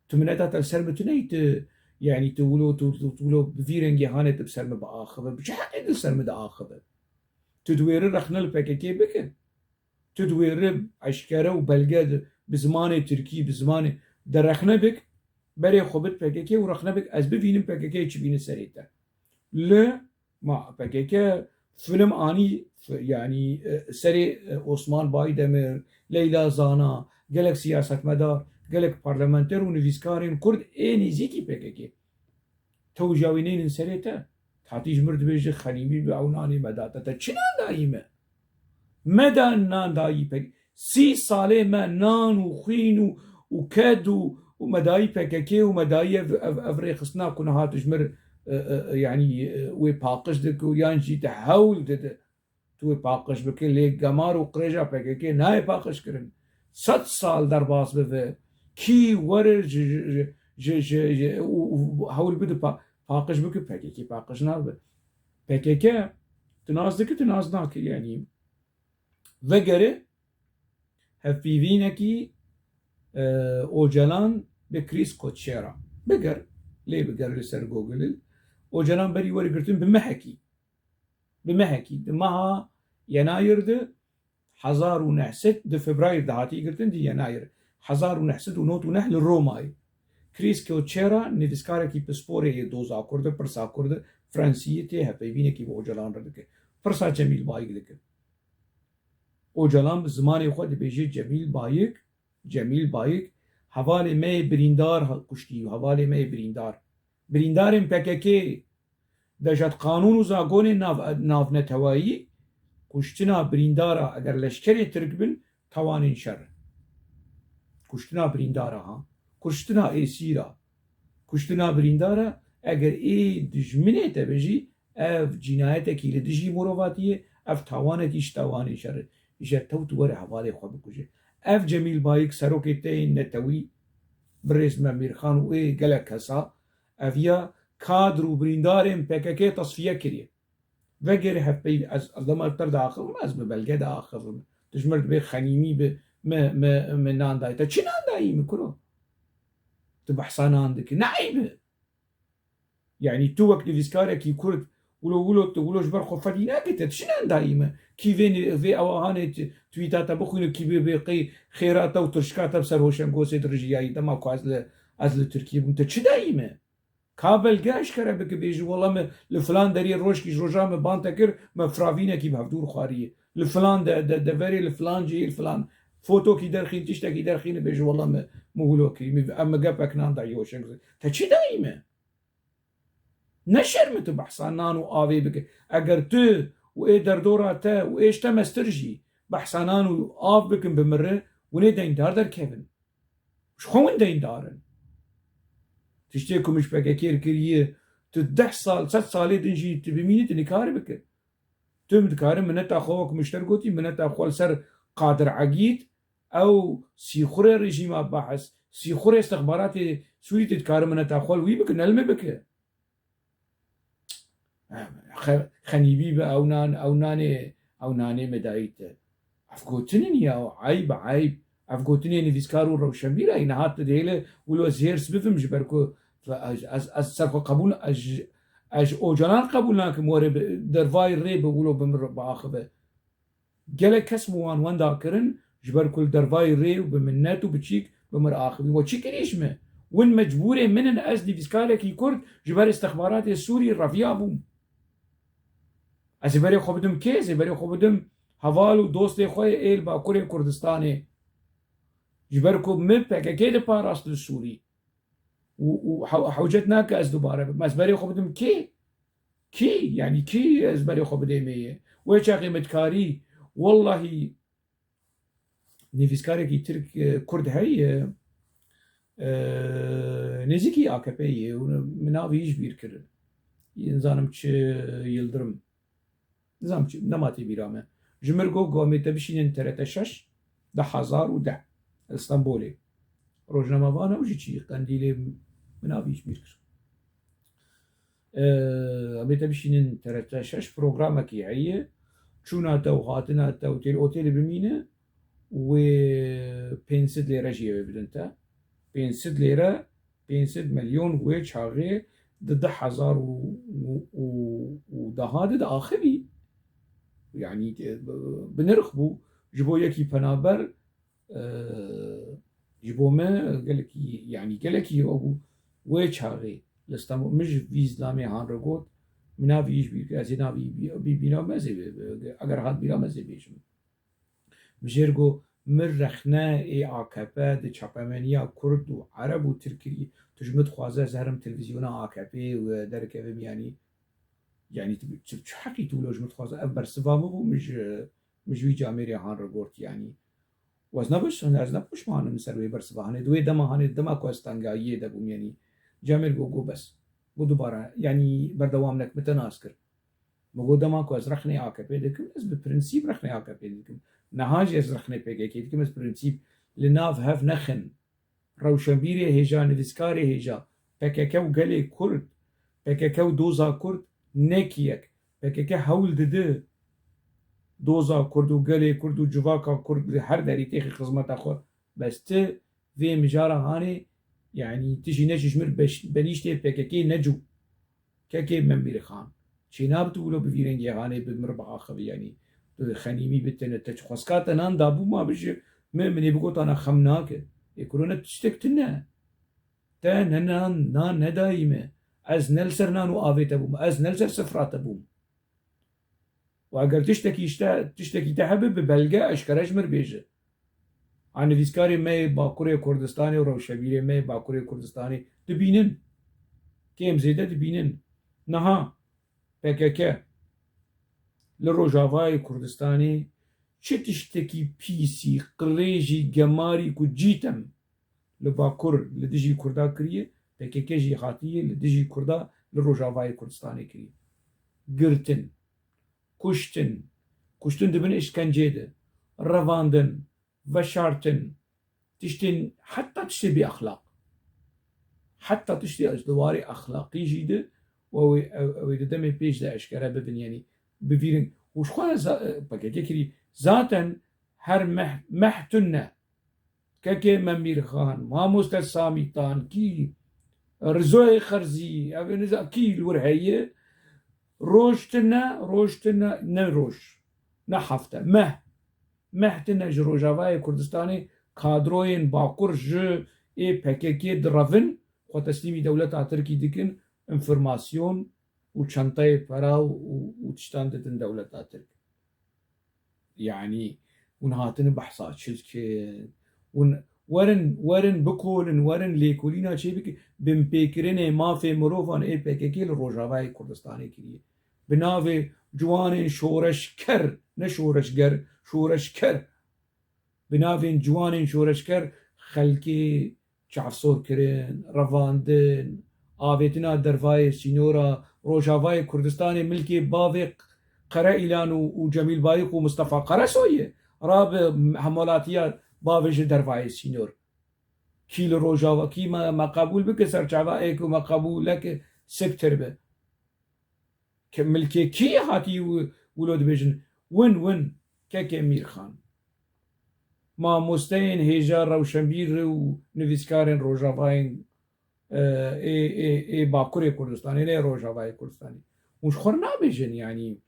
Tu mineta te li ser min tune ye, tu, yanî tu wilo, tu, tu, tu wilo bi vî rengê hanê tu bi ser min biaxive, bi çi heqê tu li ser min diaxive? Tu diwêri rexne li P K K bike. Tu diwêri eşkere û belge di, bi zimanê tirkî, bi zimanê de rexne bik. Berê xwe bid P K K û rexne bik, ez bivînim P K K çi bîne serê te. Li ma P K K film anî, f-, yanî, e, serê, e, Osman Baydemir, Leyla Zana, gelek siyasetmedar, gelek parlamenter û nivîskarên Kurd ê nêzîkî P K K. Tewja wî neynin serê te. Hatî ji mir dibêje xenîmî bi ew nanê me da te. Te çi nan dayî me? Me da nan dayî pek. Sî salê me nan û xwîn û, û ked û, û me dayî P K K û me dayî ev, ev, ev rêxistina ku niha tu ji mir, e, e, e, yanî, e, wê paqij dike û yan jî te hewl dide. Tu wê paqij bike, lê gemar û qirêja P K K nayê paqij kirin. Sed sal derbas bibe, kî were ji, ji, ji, ji, ji, û, û hewl bide pa-, paqij bike, P K K paqij nabe. P K K tu nas dike, tu nas nake, yanî vegere hevpeyvînekî, e, Ocalan bi Chris Koçera. Biger, lê biger li ser Google. Ocalan berî were girtin bi mehekî. Bi mehekî, di meha Yenayir de hezar û neh sed, di Febrayir de hatî girtin, di Yenayir hezar û neh sed û nod û neh li Romayê. Chris Koçera nivîskarekî pisporê yê doza Kurd e, pirsa Kurd e, Fransiyê tê, hevpeyvînekî bi Ocalan re dike. Pirsa Cemîl Bayik dike. Ocalan bi zimanê xwe dibêje Cemîl Bayik, Cemîl Bayik, hevalê me yê birîndar ha-, kuştî, hevalê me yê birîndar. Birîndarên P K K, dejat qanûn û zagonên nav-, navnetewayî, kuştina birîndara eger leşkerê Tirk bin, tawanên şer in. Kuştina birîndara ha, kuştina êsîra, kuştina birîndara eger ê dijminê te be jî, ev cînayetekî li dijî mirovatiyê, ev tawanekî ji tawanên şer e. Îja tew tu were hevalê xwe bikuje. Ev Cemîl Bayik serokê te yê netewî, birêz me Mîrxan û ê gelek kesa, ev ya kadr û birîndarên P K K tesfiye kiriye. Vegere hevpeyv-, ez, ez dema te diaxivim, ez bi belge diaxivim. Tu ji mir dibê xenîmî bi me, me, me nan dayî. Te çi nan dayî min kuro? Tu behsa nan dikî. Ne eyb e. Yanî tu wek nivîskarekî Kurd, wilo, wilo, tu wilo ji ber xwe fedî nake, te çi nan dayî me? Kî vê ni-, vê ewahanê t-, tweeta te bixwîne, kî bê, bê qey xêra te û tirşika te bi ser Hoşengosê dirijiyayî dema ku ez li, ez li Tirkiyê bûm, te çi dayî me? Ka belge eşkere bike, bêje, wela me li filan derê rojkî ji roja me ban te kir, me firavînekî bi hevdûr xwariye. Li filan de, de, deverê, li filan cihê, li filan fotokî derxîn, tiştekî derxîne, bêje, wela me, me wilo kirî, me, em me gepek nan dayî Hoşengosê. Te çi dayî me? Ne şerm e tu behsa nan û avê bike. Eger tu û ê derdora te û ê ji te mestir jî behsa nan û av bikin bi mir re, hûn ê deyndar derkevin. Ji xwe hûn deyndar in. Tiştê ku min ji P K K re kiriye, tu deh sal, sed salê din jî tu bimînî, tu nikare bike. Tu dikare mineta xwe, wek min ji te re gotî, mineta xwe li ser Qadir Egîd, ew sîxurê rejîma Baas, sîxurê istixbaratê Sûrî, tu dikare mineta xwe li wî bike, ne li min bike. Xe-, xenîbî bi ew nan, ew nanê, ew nanê me dayî te. Ev gotin in ya, eyb, eyb. Ev gotinê nivîskar û rewşenbîr e, niha tu dihêle wilo ez hêrs bibim ji ber ku ez, ez, ez ser xwe qebûl, ez, ez Ocalan qebûl nakim were bi, dervayî rê bi wilo bi min re biaxive. Gelek kes min wan wenda kirin, ji ber ku li dervayî rê û bi minnet û bi çîk bi mir axivîn. We çi kirî ji me? Win mecbûrê min in, ez nivîskarekî Kurd ji ber îstixbaratê Sûrî reviya bûm. Ez ê berê xwe bidim kê? Ez ê berê xwe bidim heval û dostê xwe yê ê li Bakurê Kurdistanê. Ji ber ku min P K K diparast li Sûrî. û, û hew-, hewcet nake ez dubare bim. Ez berê xwe bidim kê? Kî? Yanî kî ez berê xwe bidê me yê? Wê çaxê me dikarî, wellahî nivîskarekî Tirk, e, Kurd heye, e, nêzîkî A K P yê û min navê wî ji bîr kir. Nizanim çi Yildirim. Nizanim çi, nema tê bîra me. Ji mir got, got, em ê te bişînin T R T şeş, du hezar û deh. Li Stenbolê. Rojnamevana û jî çî, Qendîlê, min navî ji bîr kir. Ee, em ê te bişînin T R T şeş, programekî heye. Çûna te û hatina te û tê li otêlê bimîne û wê pênc sed lêre jî ew ê bidin te. Pênc sed lêre, pênc sed milyon wê çaxê di du hezar û, û, û, û dehê de diaxivî. Yanî, e, bi nirx bû. Ji bo yekî penaber, e, Ji bo me gelekî, yanî gelekî ew bû wê çaxê li Stenbol. Min ji vî zilamê han re got, min navî ji bîr kir, ez ê navî bî-, bî-, bîra me zê, eger hat bîra me zê bêjim. Min jê re got, min rexne ê A K P di çapemeniya Kurd û Ereb û Tirk kirî, tu ji min dixwaze ez herim televîzyona A K P û derkevim, yanî, yanî tu, tu çi heqî tu wilo ji min dixwaze? Ev bersiva min bû, min ji, min ji wî camêrê han re got, yanî. Û ez ne baş, ez ne pişman im ser wê bersiva. Hanê di wê dema, hanê dema ku ez tengayiyê de bûm, yanî camêr got, got bes. Got dubare, yanî berdewam nek, min te nas kir. Min got dema ku ez rexnê A K P dikim, ez bi prensîp rexnê A K P dikim. Niha jî ez rexnê P K K dikim, ez prensîp li nav hev nexin. Rewşenbîrê hêja, nivîskarê hêja, P K K û gelê Kurd, P K K û doza Kurd nekî yek. P K K hewl didi doza Kurd û gelê Kurd û civaka Kurd li her derî têxî xizmeta xwe. Bes ti vê mijara hanê, yanî ti jî neçî ji mir beş-, benîştê P K K necû. Kekê Memîr Xan. Çênabe tu wilo bi vî rengê hanê bi mir biaxivî, yanî tu xenîmî bi tene, te çi xweska te nan dabû ma bijî, min, min ê bigotana xem nake. Ê kuro ne tiştek tune. Te ne nan, nan nedayî me. Ez ne li ser nan û avê te bûm. Ez ne li ser sifra te bûm. Û eger tiştekî işte, tiştekî te hebe bi belge eşkere ji mir bêje. A nivîskarê me yê Bakurê Kurdistanê û rewşebîrê me yê Bakurê Kurdistanê dibînin. Kêm zêde dibînin. Niha P K K li Rojavayê Kurdistanê çi tiştekî pîsî, qirêjî, gemarî ku cîtem li Bakur li dijî Kurda kiriye, P K K jî hatiye li dijî Kurda li Rojavayê Kurdistanê kiriye. Girtin, kuştin, kuştin di bin îşkencê de, revandin, veşartin, tiştên, heta tiştê bêexlaq. Heta tiştê ji diwarê exlaqî jî de, û ew ê, ew, ew ê di demê pêş de eşkere bibin, yanî bivîrin. Û ji xwe re za-, P K K kirî, zaten her meh, meh tune. Kekê Memîr Xan, Mamoste Samî Tankî, Rizoyê Xerzî, ev ê niza kî li wir heye, roj tune, roj tune, ne roj, ne hefte, meh. Meh tune ji Rojavayê Kurdistanê kadroyên Bakur ji ê P K K direvin, xwe teslîmî dewleta Tirkî dikin, înformasyon û çenteyê pera û, û, û tiştan didin dewleta Tirk. Yanî hûn hatine behsa çi dikin? Hûn werin, werin bikolin, werin lêkolîna çê bikin. Binpêkirinê mafê mirovan ê P K K li Rojavayê Kurdistanê kiriye. Bi navê ciwanên şoreşker, ne şoreşger, şoreşker. Bi navên ciwanên şoreşker xelkê çavsor kirin, revandin, avêtina dervayê sînora Rojavayê Kurdistanê milkê bavê Qere Îlan û, û Cemîl Bayik û Mistefa Qeresoyê. Rabe hemwelatiya bavê ji dervayê sînor. Kî li Rojava, kî me, me qebûl bike ser çava ê ku me qebûl neke siktir be. Ke milkê kî hatî wi-, wilo dibêjin? Win, win, kekê Mîrxan. Mamosteyên hêja rewşenbîr û nivîskarên Rojavayên, e, ê, ê, ê Bakurê Kurdistanê, ne Rojavayê Kurdistanê. Hûn ji xwe re nabêjin, yanî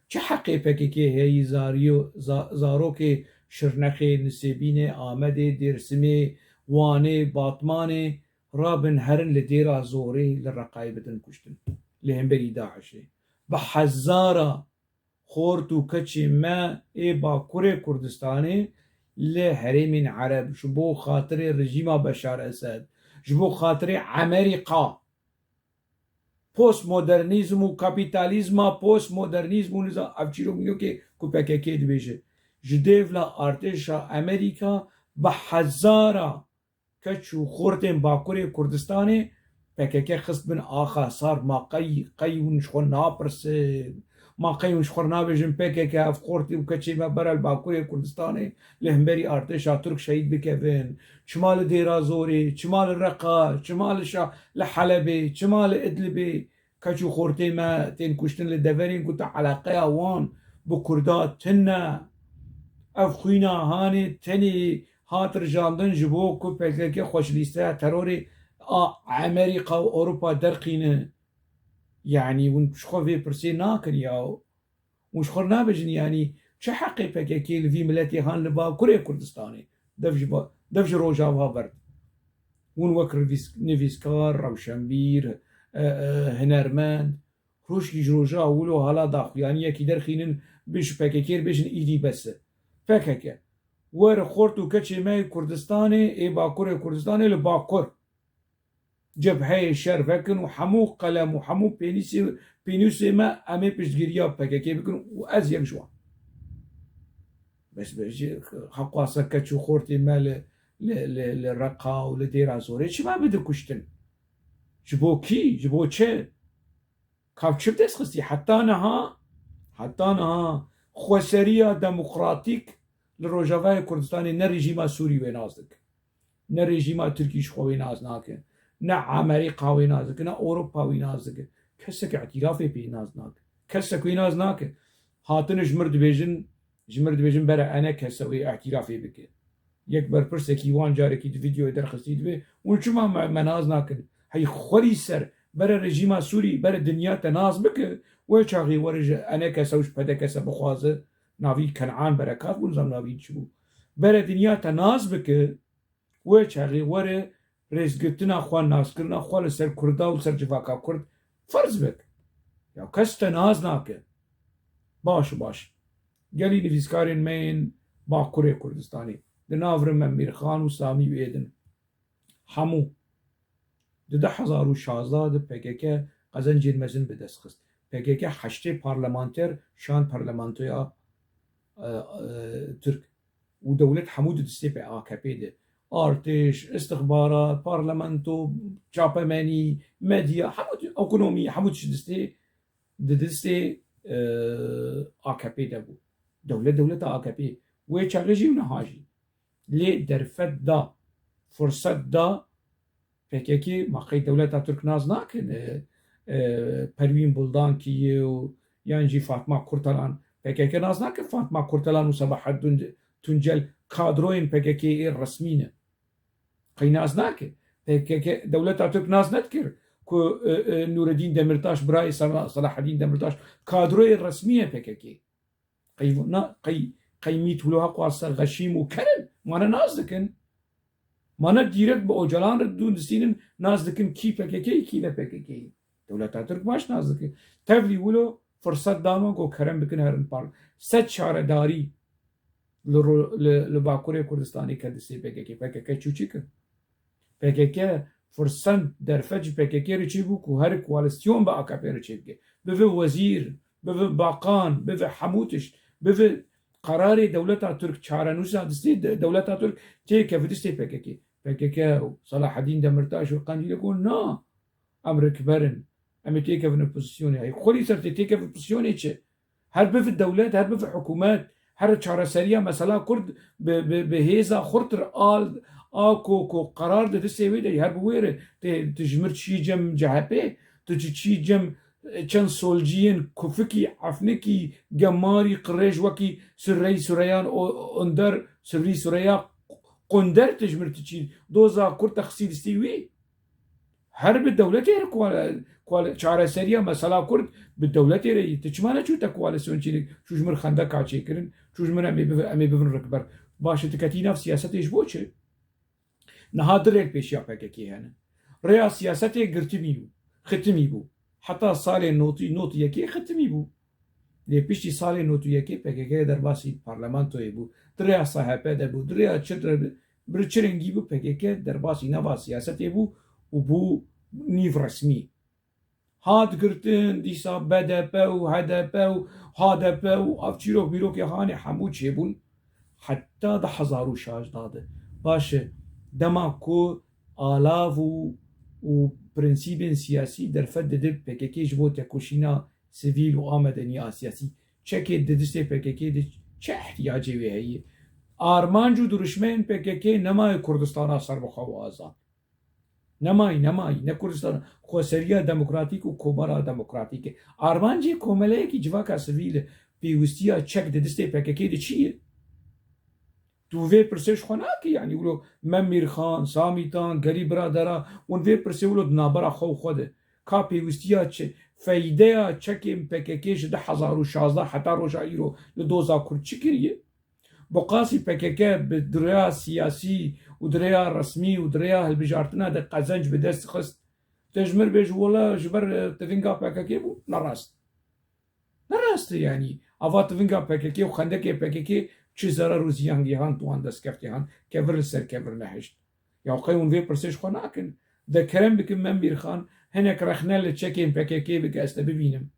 çi heqê P K K heyî zariyo-, za-, zarokê Şirnexê, Nisêbînê, Amedê, Dêrsimê, Wanê, Batmanê rabin herin li Dêra Zorê, li Reqayê bidin kuştin. Li hemberî DAIŞê. Bi hezara xort û keçê me ê Bakurê Kurdistanê li herêmên Ereb ji bo xatirê rejîma Beşar Esed, ji bo xatirê Emerîka, postmodernîzm û kapîtalîzma postmodernîzm û niza-, ev çîrokê ku P K K dibêje, ji dêvla artêşa Emerîka bi hezara keç û xortên Bakurê Kurdistanê P K K xist bin axa sar. Ma qey, qey hûn ji xwe napirsin? Ma qey hûn ji xwe nabêjin P K K ev xortê û keçê me bere li Bakurê Kurdistanê li hemberî artêşa Tirk şehîd bikevin? Çima li Dêra Zorê? Çima li Reqa? Çima li Şa-, li Helebê? Çima li Idlibê? Keç û xortê me tên kuştin li deverên ku te eleqeya wan bi Kurda tune. Ev xwîna hanê tenê hat rijandin ji bo ku P K K xwe ji lîsteya terorê a Emerîka û Ewropa derxîne. Yanî hûn ji xwe vê pirsê nakin ya. Hûn ji xwe re nabêjin, yanî çi heqê P K K li vî miletê han li Bakurê Kurdistanê? Dev ji, dev ji Rojava berd. Hûn wek rivîs-, nivîskar, rewşenbîr, e, e, hunermend, rojkî ji roja wilo hala daxuyaniyekî derxînin, bi ji P K K re bêjin, îdî bes e. P K K. Were xort û keçê me yê Kurdistanê, ê Bakurê Kurdistanê li Bakur. Cebheyê şer vekin û hemû qelem û hemû pênîsê, pênûsê me em ê piştgiriya P K K bikin û ez yek ji wan. Bes be jî heqwasa keç û xortê me li, li, li, li Reqa û li Dêra Zorê çima bidikuştin? Ji bo kî? Ji bo çi? Ka çi bi dest xistî? Heta niha, heta niha xweseriya demokratîk li Rojavayê Kurdistanê ne rejîma Sûrî wê nas dike. Ne rejîma Tirkî ji xwe wê nas nake. Ne Amerîka wê nas dike, ne Ewropa wê nas dike. Kesek îtîrafê pê nas nake. Kesek wê nas nake. Hatine ji mir dibêjin, ji mir dibêjin bere ENKS wê îtîrafê bike. Yek berpirsekî wan carekî di vîdeoyê derxistî dibê, hûn çima me, me nas nakin? Hey xwerî ser, bere rejîma Sûrî, bere dinya te nas bike, wê çaxê were ji ENKS û ji PDKS bixwaze, navî Kenan Berekat bû, nizam navî çi bû. Bere dinya te nas bike, wê çaxê were rêzgirtina xwe, naskirina xwe li ser Kurda û ser civaka Kurd ferz bike. Ya kes te nas nake. Baş û baş. Gelî nivîskarên me yên Bakurê Kurdistanê, di nav re Memîrxan û Samî û ê din. Hemû. Di du hezar û şazdeh de P K K qezencên mezin bi dest xist. P K K heştê parlamenter şand parlamentoya, e, e, Tirk. Û dewlet hemû di destê P A K P de. Artêş, istixbarat, parlamento, çapemenî, medya, hemû, ekonomî, hemû tişt destê, di destê, e, A K P de bû. Dewlet, dewleta A K P. Wê çaxê jî û niha jî. Lê derfet da, furset da, P K K, ma qey dewleta Tirk nas nakin, e, e, Perwîn Buldankî ye û yan jî Fatma Kurtalan. P K K nas nakin Fatma Kurtalan û Sebahat Dun-, Tuncel kadroyên P K K ê resmî ne. Qey nas nake. P K K dewleta Tirk nas nedikir ku, e, e, Nûreddîn Demirtaş, birayê Sela-, Selahedîn Demirtaş kadroyê resmî ye P K K. Qey na, qey, qey mît wilo heqwa ser xeşîm û kerin, ma ne nas dikin. Ma ne dîrek bi Ocalan re dûn distînin, nas dikin kî P K K, kî ne P K K. Dewleta Tirk baş nas dike. Tevlî wilo firset dama ku kerem bikin herin par. Sed çaredarî li ro-, li, li Bakurê Kurdistanê ke distê P K K. P K K çûçik e. P K K firsen derfet ji P K K re çêbû ku her koalîsyon bi A K P re çêbike. Bive wezîr, bive bakan, bive hemû tişt, bive qerarê dewleta Tirk çarenûsa distê de-, dewleta Tirk têkeve distê P K K. P K K û Selahedîn Demirtaş û Qendîlê got, na, em rikber in. Em ê têkevin pozisyonê. Hey, xwelî ser tê têkeve pozisyonê çi? Her bivi dewlet, her bivi hikûmet, her çareseriya mesela Kurd bi, bi, bi hêza xurtir al, a ku, ku qerar di distê wê de, her bi wê re, tê, tu ji mir çî cem C H P, tu çi çî cem, e, çend solciyên kufikî, efnikî, gemarî, qirêj wekî Sirreyî Sureyan o-, Onder, Sirrî Sureya Qunder, tu ji mir tu çî doza Kurd te xistî distê wî. Her bi dewletê re koal-, koal-, çareseriya mesela Kurd bi dewletê re yî. Tu çima neçû te koalîsyon çînik? Çû ji mir xendeka çêkirin, çû ji mir em ê biv-, em ê bivin rikber. Baş e, tu ketî nav siyasetê ji bo çi? Niha du rêk pêşiya P K K hene. Rêya siyasetê girtimî bû, xitimî bû. Heta salê notî, notî yekê xitimî bû. Lê piştî salê notî yekê P K K derbasî parlamentoyê bû. Di rêya S H P de bû, di rêya çi re, bi çi rengî bû, P K K derbasî nava siyasetê bû û bû nîv resmî. Hat girtin, dîsa B D P û H D P û H D P û ev çîrok mîrokê hanê hemû çêbûn. Heta du hezar û şazdeh de. Baş e, dema ku alav û, û prensîbên siyasî derfet dide P K K ji bo tekoşîna sivîl û a medenî a siyasî. Çekê di distê P K K de çi ihtiyacê wê heye? Armanc û dirişmeyên P K K nemayê Kurdistana serbixwe û azad. Nemayî, nemayî. Ne Kurdistan, xweseriya demokratîk û komara demokratîk e. Armancê komeleyekî civaka sivîl e. Pêwistiya çek di distê P K K de çi ye? Tu vê pirsê ji xwe nakî, yanî wilo Memîr Xan, Samîtan, Gelî Biradera, hûn vê pirsê wilo di navbera xwe û xwe de. Ka pêwistiya çi, feydeya çekên P K K ji du hezar û şazdeh heta roja îro li doza Kurd çi kiriye? Bo qasî P K K bi di rêya siyasî û di rêya resmî û di rêya hilbijartina de qezenc bi dest xist. Te ji mir bêj wela ji ber, e, tivinga P K K bû. Ne rast. Ne rast e yanî. Ava tivinga P K K û xendekê P K K çi zerar û ziyan gihand wan destkeftê han. Kevir li ser kevir nehişt. Ya qey hûn vê pirsê ji xwe nakin. De kerem bikin Mem Mîrxan, hinek rexne li çekên P K K bike ez te bibînim.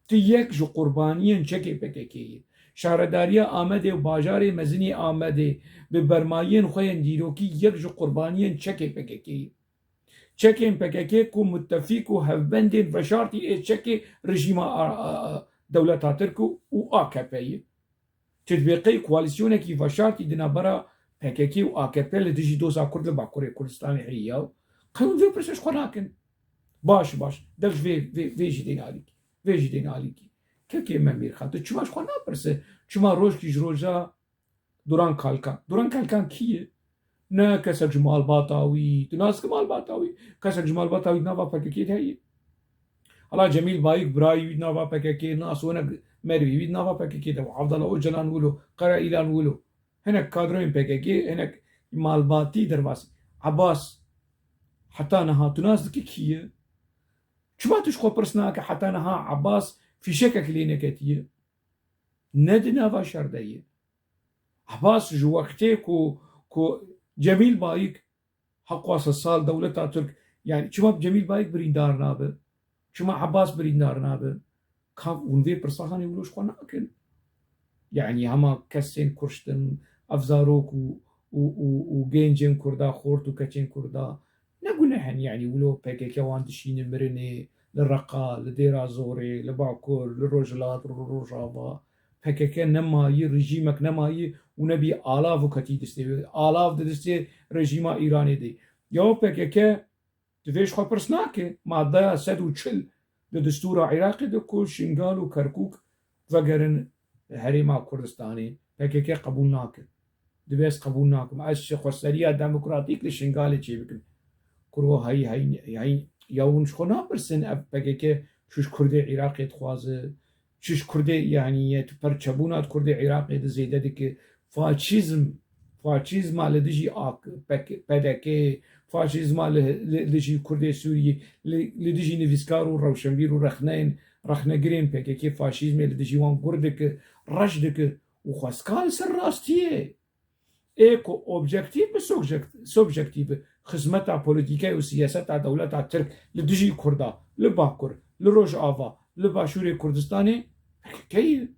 Tu yek ji qurbaniyên çekê P K K yî. Şaredariya Amedê û bajarê mezinî Amedê bi bermayiyên xwe yên dîrokî yek ji qurbaniyên çekê P K K yî. Çekên P K K ku mutefîk û hevbendên veşartî ê çekê rejîma a, a, a, dewleta Tirk û, û A K P yî. Tu dibê qey koalîsyonekî veşartî di navbera P K K û A K P li dijî doza Kurd li Bakurê Kurdistanê heye ya? Qey hûn vê pirsê ji xwe nakin? Baş, baş. Dev ji vê, vê, vê jî dêne alîkî. Vê jî dêne alîkî. Kekê Mem Mîrxan, tu çima ji xwe napirse? Çima rojkî ji roja Duran Kalkan. Duran Kalkan kî ye? Ne kesek ji malbata wî. Tu nas dikî malbata wî? Kesek ji malbata wî di nava P K K de heye? Hala Cemîl Bayik birayî wî di nava P K K, nas û hinek merivî wî di nava P K K de bû. Abdullah Ocalan wilo, Kara Îlan wilo. Hinek kadroyên P K K, hinek malbatî derbas. Ebas, heta niha tu nas dikî kî ye? Çima tu ji xwe pirs nake heta niha Ebas fîşekek lê neketiye? Ne di nava şer de ye. Ebas ji wextê ku, ku Cemîl Bayik heqwasa sal dewleta Tirk, yani çima Cemîl Bayik birîndar nabe? Çima Ebas birîndar nabe? Ka hûn vê pirsa hanê wilo ji xwe nakin? Yani hema kesên kuştin, ev zarok û, û, û, û gencên Kurda, xort û keçên Kurda, ne guneh in, yani wilo P K K wan dişîne mirinê, li Reqa, li Dêra Zorê, li Bakur, li Rojhilat, li Rojava. P K K nemayî, rejîmek nemayî û nebî alav û ketî distê wê. Alav di distê rejîma Îranê de. Ya P K K divê ji xwe pirs nake, maddeya sed û çil di distûra Iraqê de ku Şingal û Kerkûk vegerin herêma Kurdistanê. P K K qebûl nake. Divê ez qebûl nakim. Ez ji xweseriya demokratîk li Şingalê çêbikim. Kurwa heyî, heyî, heyî, ya hûn ji xwe napirsin ev P K K çi ji Kurdê Iraqê dixwaze, çi ji Kurdê, yanî ye tu perçebûna di Kurdê Iraqê de zêde dike. Faşîzm, faşîzma li dijî A K, P K, P D K, faşîzma li, li, li dijî Kurdê Sûriyê, li, li dijî nivîskar û rewşenbîr û rexneyên, rexnegirên P K K faşîzmê li dijî wan gur dike, reş dike. Û xwestka li ser rastiyê ê ku objektîf bi subjekt-, subjektîf bi xizmeta polîtîkayê û siyaseta dewleta Tirk li dijî Kurda, li Bakur, li Rojava, li Başûrê Kurdistanê P K K ye.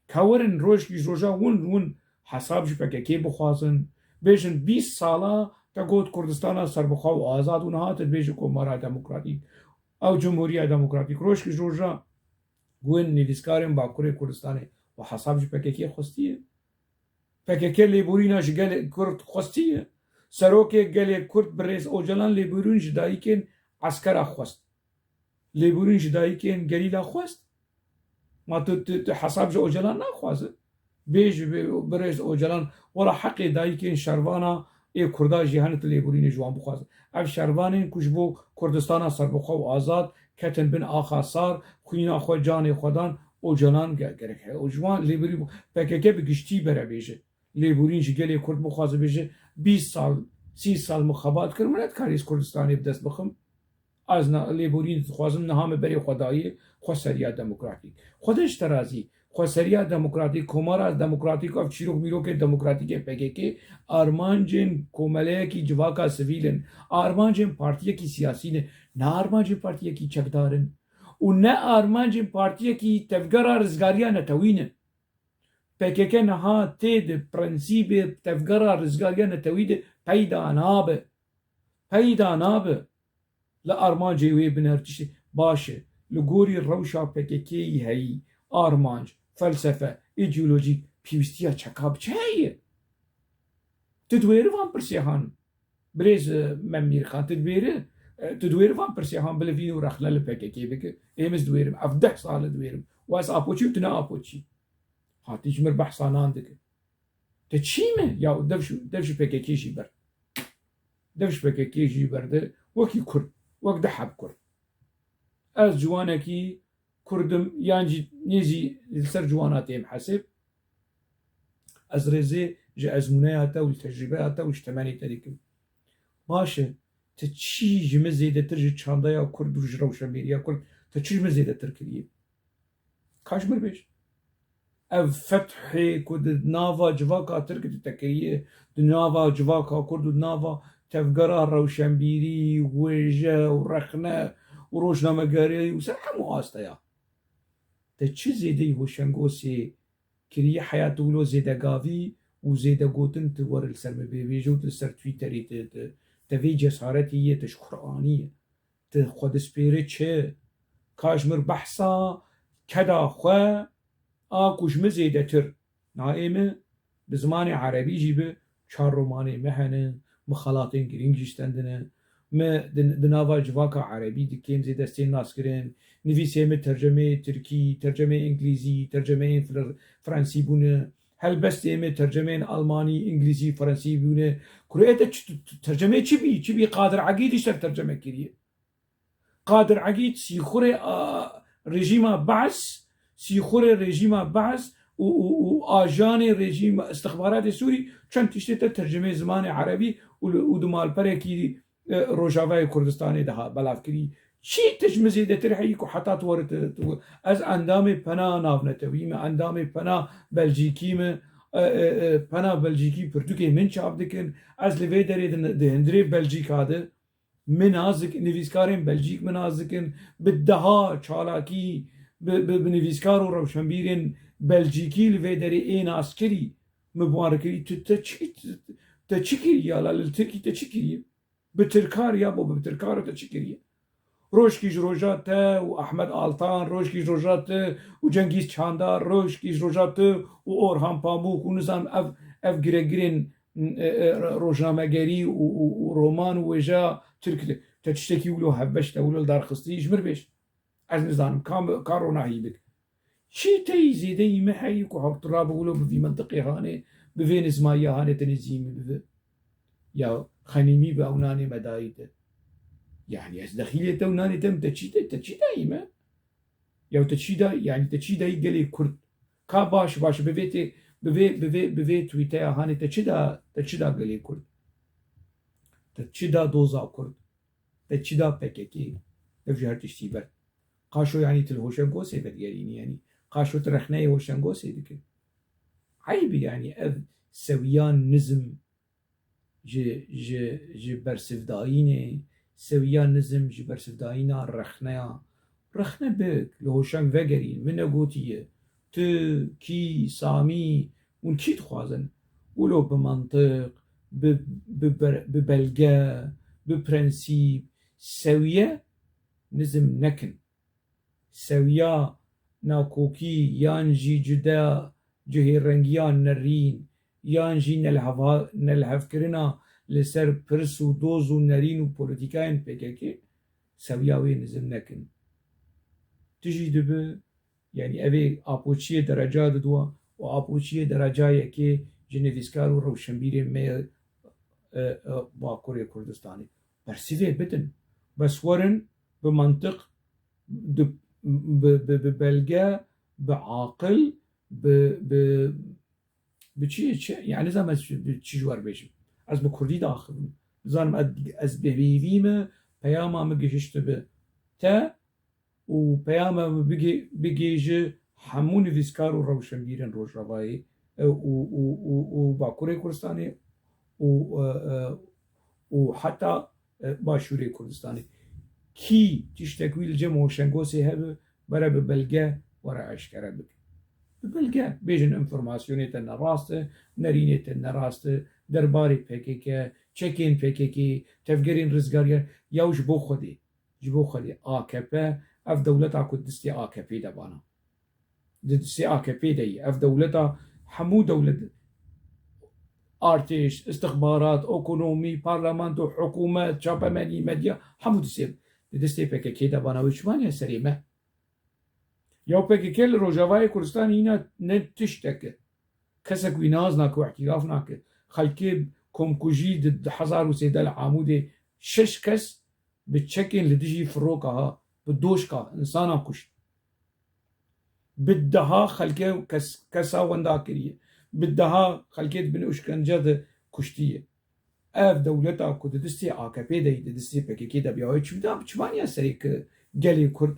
Ka werin rojkî ji roja win win hesab ji P K K bixwazin, bêjin bîst sala te got Kurdistana serbixwe û azad û niha tu dibêjî Komara Demokratîk, ew Cumhuriya Demokratîk. Rojkî ji roja win nivîskarên Bakurê Kurdistanê û hesab ji P K K xwestiye. P K K lêborîna ji gelê Kurd xwestiye. Serokê gelê Kurd birêz Ocalan lêborîn ji dayikên eskera xwest. Lêborîn ji dayikên gerîla xwest. Ma tu, tu, tu hesab ji Ocalan naxwaze? Bêj bi-, birêz Ocalan, wela heqê dayikên şervana ê Kurda jî hene tu lêborînê ji wan bixwaze. Ev şervanên ku ji bo Kurdistana serbixwe û azad ketin bin axa sar, xwîna xwe, canê xwe dan, Ocalan ge-, gerek he. Û ji wan lêborî bû. P K K bi giştî bere bêje. Lêborîn ji gelê Kurd bixwaze bêje, bîst sal, sî sal min xebat kir, min nedikarî ez Kurdistanê bi dest bixim. Ez na-, lêborîn dixwazim, niha min berê xwe dayê xweseriya demokratîk. Xwedê ji te razî, xweseriya demokratîk, komara demokratîk, ev çîrok mîrokê demokratîkê P K K, armancên komeleyekî civaka sivîl in, armancên partiyekî siyasî ne, ne armancên partiyekî çekdar in û ne armancên partiyekî tevgera rizgariya netewî ne. P K K niha tê di prensîbê tevgera rizgariya netewî de peyda nabe. Peyda nabe. Li armancê wê biner tiştê baş e. Li gorî rewşa P K K'yî heyî, armanc, felsefe, îdeolojîk, pêwîstiya çeka bi çi heye? Tu diwêri van pirsê han? Birêz, e, Mem Mîrxan, tu diwêri, e, tu diwêri van pirsê han bilivîn û rexne li P K K bike? Êm ez diwêrim, ev deh sal e diwêrim. Û ez apoçî û tu ne apoçî. Hatî ji mir behsa nan dike. Te çî me? Ya dev ji, dev ji P K K jî ber. Dev ji P K K jî berde. Wekî Kurd, wek deh heb Kurd. Ez ciwanekî Kurd im, yan jî nêzî li ser ciwana têm hesêb. Ez rêzê ji ezmûneya te û li tecrûbeya te û ji temenê te dikim. Baş e, tu çi ji min zêdetir ji çandeya Kurd û ji rewşenbîriya Kurd, tu çi ji min zêdetir kiriye? Ka ji min bêj. Ev fethê ku di nava civaka Tirk di te kiriye, di nava civaka Kurd û di nava tevgera rewşenbîrî, wêje û rexne û rojnamegerî û ser hemû asteya. Te çi zêdeyî Hoşengosê kiriye heya tu wilo zêdegavî û zêdegotin tu were li ser min bêbêje û tu li ser Twitterê tu, tu, te vê cesaretî ye, tu ji Quranî ye. Tu xwe dispêre çi? Ka ji min behsa keda xwe a ku ji min zêdetir. Nayê min bi zimanê erebî jî bi çar romanê me hene, min xelatên girîng jî stendine. Me di, di nava civaka erebî di kêm zêde stên naskirin. Nivîsê me tercemeyê tirkî, tercemeyê îngilîzî, tercemeyên fir-, fransî bûne. Helbestê me tercemeyên almanî, îngilîzî, fransî bûne. Kurê te çi, tercemeyê çi bî? Çi bî? Qadir Egîd îşter terceme kiriye. Qadir Egîd sîxurê, a, rejîma Be'es, sîxurê rejîma Be'es û, û, û ajanê rejîma istixbaratê Sûrî çend tiştê te tercemeyê zimanê erebî û li, û di malperekî, e, Rojavayê Kurdistanê de ha belav kirî. Çi tu ji min zêdetir heyî ku heta tu were tu, tu, ez endamê pena navnetewî me, endamê pena Belcîkî me, e, e, e, pena Belcîkî pirtûkê min çap dikin. Ez li vê derê di, di hundirê Belcîka de Min nas dik-, nivîskarên Belcîk min nas dikin, bi deha çalakî, bi, bi, bi nivîskar û rewşenbîrên Belcîkî li vê derê ê naskirî, min bi wan re kirî, tu te çi, te çi kirî ya la, li Tirkî te çi kirî? Bi tirkar ya bo, bi tirkar te çi kirî? Rojkî ji roja te û Ahmet Altan, rojkî ji roja te û Cengîz Çandar, rojkî ji roja te û Orhan Pamûk û nizam ev, ev giregirên, e, e, rojnamegerî û, û, û roman û wêjeya Tirk de. Te tiştekî wilo hevbeş te wilo li dar xistî ji mir bêj. Ez nizanim ka, ka ronahî bik. Çi teyî zêdeyî me heyî ku hewt rabe wilo bi vî mintiqê hanê, bi vê nizmayiya hanê te nêzî min bibe. Ya xenîmî bi ew nanê me dayî te. Yanî ez dexîlê te û nanê te min te çî te, te çî dayî me? Ya te çî da, yanî te çî dayî gelê Kurd? Ka baş, baş, bi vê tê, bi vê, bi vê, bi vê tweeteya hanê te çi da, te çi da gelê Kurd? Te çi da doza Kurd? Te çi da P K K? Ev ji her tiştî ber. Qaşo yanî tu li Hoşengosê vedigerînî, yanî qaşo tu rexneyê Hoşengosê dikî. Eyb e yanî ev sewiyan nizm ji, ji, ji bersivdayînê, sewiya nizm ji bersivdayîna rexneya. Rexne bik, li Hoşeng vegerîn, min negotiye. Tu, kî, Samî, hûn kî dixwazin? Wilo bi mantiq, bi, bi ber-, bi belge, bi prensîp, sewiye nizm nekin. Sewiya nakokî yan jî cuda cihêrengiya nerîn yan jî nelheva-, nelhevkirina li ser pirs û doz û nerîn û polîtîkayên P K K sewiya wê nizm nekin. Tu jî dibi, yanî ev ê apoçiyê dereca didiwa û apoçiyê dereca yekê ji nivîskar û rewşenbîrên me ye, e, e, Bakurê Kurdistanê. Bersivê bidin. Bes werin bi mantiq, di, bi, bi, bi belge, bi aqil, bi, bi, bi çi, çi, yani nizanim ez bi çi ji we re bêjim. Ez bi kurdî diaxivim. Nizanim ez, ez bi hêvî me, peyama min gihiştibe te û peyama min bigê-, bigêje hemû nivîskar û rewşenbîrên Rojavayê, e, û, û, û, û Bakurê Kurdistanê û, e, e, û heta, e, Başûrê Kurdistanê. Kî tiştek wî li cem Hoşengosê hebe, bere bi belge, were eşkere bike. Bi belge, bêjin înformasyonê te ne rast e, nerînê te ne rast e, derbarê P K K, çekên P K K, tevgerên rizgariyê, ya ji bo Xwedê. Ji bo Xwedê A K P, ev dewleta ku distê A K P de bana. Di distê A K P de ye. Ev dewleta hemû dewlet, artêş, istixbarat, ekonomî, parlamento, hikûmet, çapemenî, medya, hemû distê, di distê P K K de bana. Wê çi mane serê me? Ya P K K li Rojavayê Kurdistanê hîna ne tiştek e. Kesek wî nas nake û îtîraf nake. Xelkê komkujî di du hezar û sêzdeh li Amûdê şeş kes bi çekên li dijî firoka ha, bi doşka, insana kuşt. Bi deha xelkê kes-, kesa wenda kiriye. Bi deha xelkê di bin uşkence de kuştiye. Ev dewleta ku di distê A K P de yî, di distê P K K de biya, wê çi bida, çima niya serê ki gelê Kurd?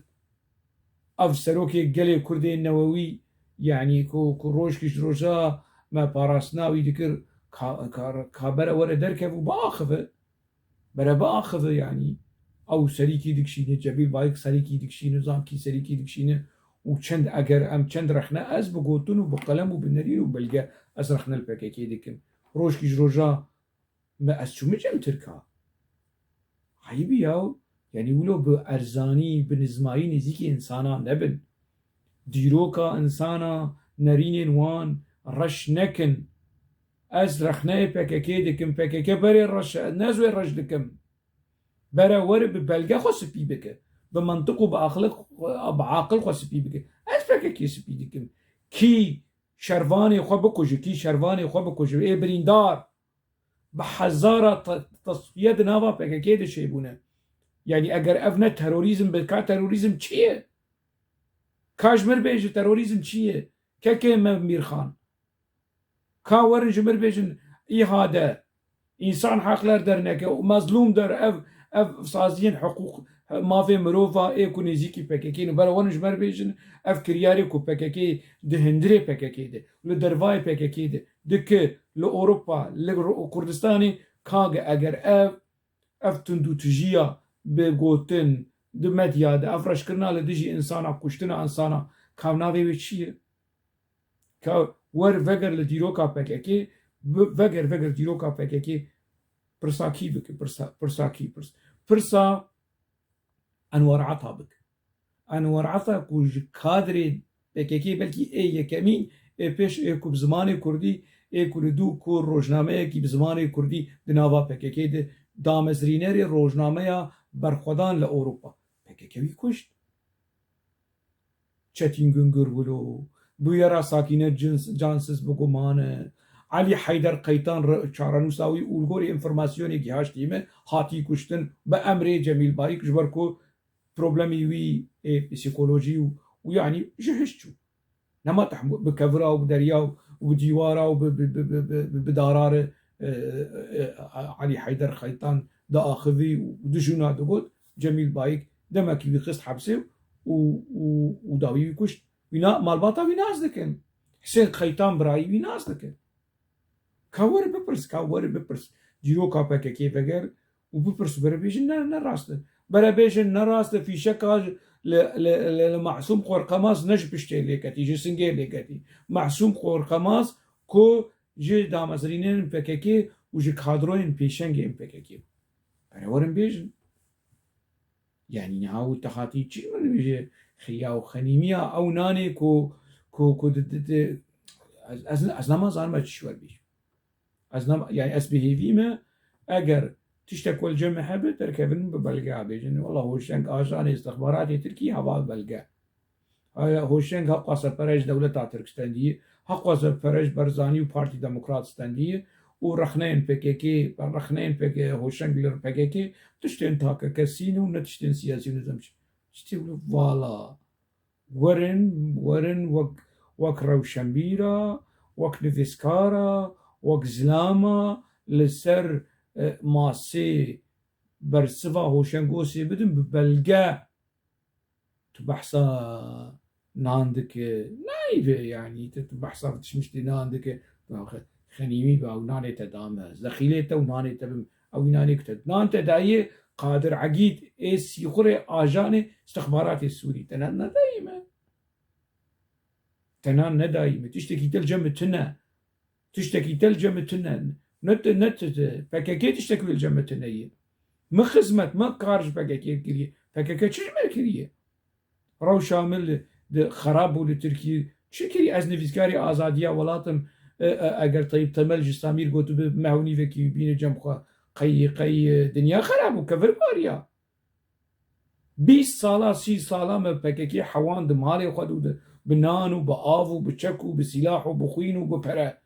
Ev serokê gelê Kurdê newewî, yanî ku, ku rojkî ji roja me parastina wî dikir, ka, ka, ka bere were derkev û biaxive. Bere biaxive, yanî ew serîkî dikişîne, Cemîl Bayik serîkî dikişîne, Zamkî serîkî dikişîne û çend, eger em çend rexne, ez bi gotin û bi qelem û bi nerîn û belge ez rexne li P K K dikim. Rojkî ji roja me ez çûme cem Tirka. Eyb e yaw, yanî wilo bi erzanî, bi nizmayî nêzîkî însana nebin. Dîroka însana, nerînên wan reş nekin. Ez rexneyê P K K dikim, P K K berê reş e, ne ez wê reş dikim. Bere were bi belge xwe spî bike. Bi mentiq û bi aqil, bi aqil xwe spî bike. Ez P K K spî dikim. Kî şervanê xwe bikuje, kî şervanê xwe bikuje, ê birîndar bi hezara te-, tesfiye di nava P K K de çêbûne. Yanî eger ev ne terorîzm be, ka terorîzm çi ye? Ka ji mir bêje terorîzm çi ye? Kekê me Mîrxan. Ka werin ji mir bêjin, İHA'de, Însan Haklar Derneke û Mezlûm Der, ev, ev saziyên hiqûq, mafê mirova ê ku nêzîkî P K K ne. Bere werin ji me re bêjin, ev kiryarê ku P K K di hundirê P K K de, li dervayê P K K de, dike li Ewropa, li Ro-, Kurdistanê, kage eger ev, ev tundûtijiya bi gotin di medya de, ev reşkirina li dijî însana, kuştina însana, ka navê wê çi ye? Ka wer veger li dîroka P K K, bi-, veger, veger dîroka P K K, pirsa kî bike, pirsa, pirsa kî, pirs-, pirsa Enwer Ata bike. Enwer Ata ku ji kadrê P K K belkî ê yekemîn, ê pêş, ê ku bi zimanê kurdî, ê ku li dû ku rojnameyekî bi zimanê kurdî di nava P K K de, damezrînerê rojnameya Berxwedan li Ewropa. P K K wî kuşt. Çetîn Gungurwilo, bûyera Sakîne Cins-, Cansiz bi guman e. Elî Heyder Qeytan re-, çarenûsa wî û li gorî înformasyonê gihaştî me, hatî kuştin bi emrê Cemîl Bayik, ji ber ku problemî wî ê psîkolojî û, û yanî ji hiş çû. Nema tehmû-, bi kevira û bi derya û bi dîwara û bi, bi, bi dara re, e, e, Elî Heyder Xeytan diaxivî û dijûna digot, Cemîl Bayik demekî wî xist hepsê û, û, û dawî wî kuşt. Wî na-, malbata wî nas dikin. Hisên Xeytan birayî wî nas dikin. Ka were bipirs, ka were bipirs. Dîroka P K K veger û bipirs, bere bêjin ne, ne rast e. Bere bêjin ne rast e, fîşeka li, li, li, li Masûm Xorqemaz ne ji piştê lê ketî, ji singê lê ketî. Masûm Xorqemaz ku ji damezrînên P K K û ji kadroyên pêşengên P K K bû. Bere werin bêjin. Yanî niha û te hatî çi min bêje, xiya û xenîmiya ew nanê ku, ku, ku di, di, di, ez, ez, ez nema zanime çi ji we re bêjim. Ez nema, yanî ez bi hêvî me, eger tiştek ku li cem me hebe, derkevin bi belgeya bêjin. Wela Hoşeng ajanê îstixbaratê Tirkî heva belge. Aya Hoşeng heqwa serperest dewleta Tirk stendî, heqwa serperest Barzanî û Partî Demokrat stendî û rexneyên P K K, rexneyên P K K, Hoşeng li P K K, tiştên takekesî ne û ne tiştên siyasî û nizam çi. Tiştê wilo vala. Werin, werin wek, wek rewşenbîra, wek nivîskara, wek zilama li ser, e, masê bersiva Hoşeng Osê bidin bi belge. Tu behsa nan dike, nayî ve, yanî tu, tu behsa tişmiştê nan dike. Xenîmî be, ew nanê te da me. Zexîlê te û nanê te bim. Ew nanê ku te, nan te daye Qadir Egîd ê Sîxurê ajanê istixbaratê Sûrî. Te nan nedayî me. Te nan nedayî me. Tiştekî te li cem min tune. Tiştekî te li cem min tune. Ne te, ne te, te, P K K tiştekî wê li cem min tune ye. Min xizmet, min kar ji P K K kiriye. P K K çi ji me kiriye? Rewşa min li, di xerab bû li Tirkiyê. Çi kiriye? Ez nivîskarê azadiya welat im. E, e, eger Tayyip Temel ji Samîr gotibe, me hewnîvekî bîne cem xwe. Qey, qey, e, dinya xerab bû, kevir bariya. Bîst sala, sî sala me P K K hewand di malê xwe de û di, bi nan û bi av û bi çek û bi sîlah û bi xwîn û bi pere.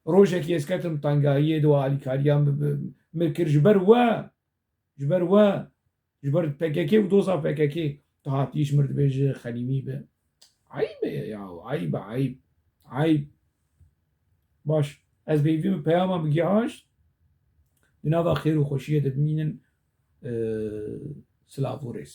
Rojekî ez ketim tengayiyê de û alîkariya min bi, bi, min kir ji ber we, ji ber we, ji ber P K K û doza P K K. Tu hatî ji mir dibêje xenîmî be. Eyb e ya, eyb e, eyb. Eyb. Baş, ez bi hêvî min peyama min gihaşt. Di nava xêr û xweşiyê de bimînin. E, silav û rêz.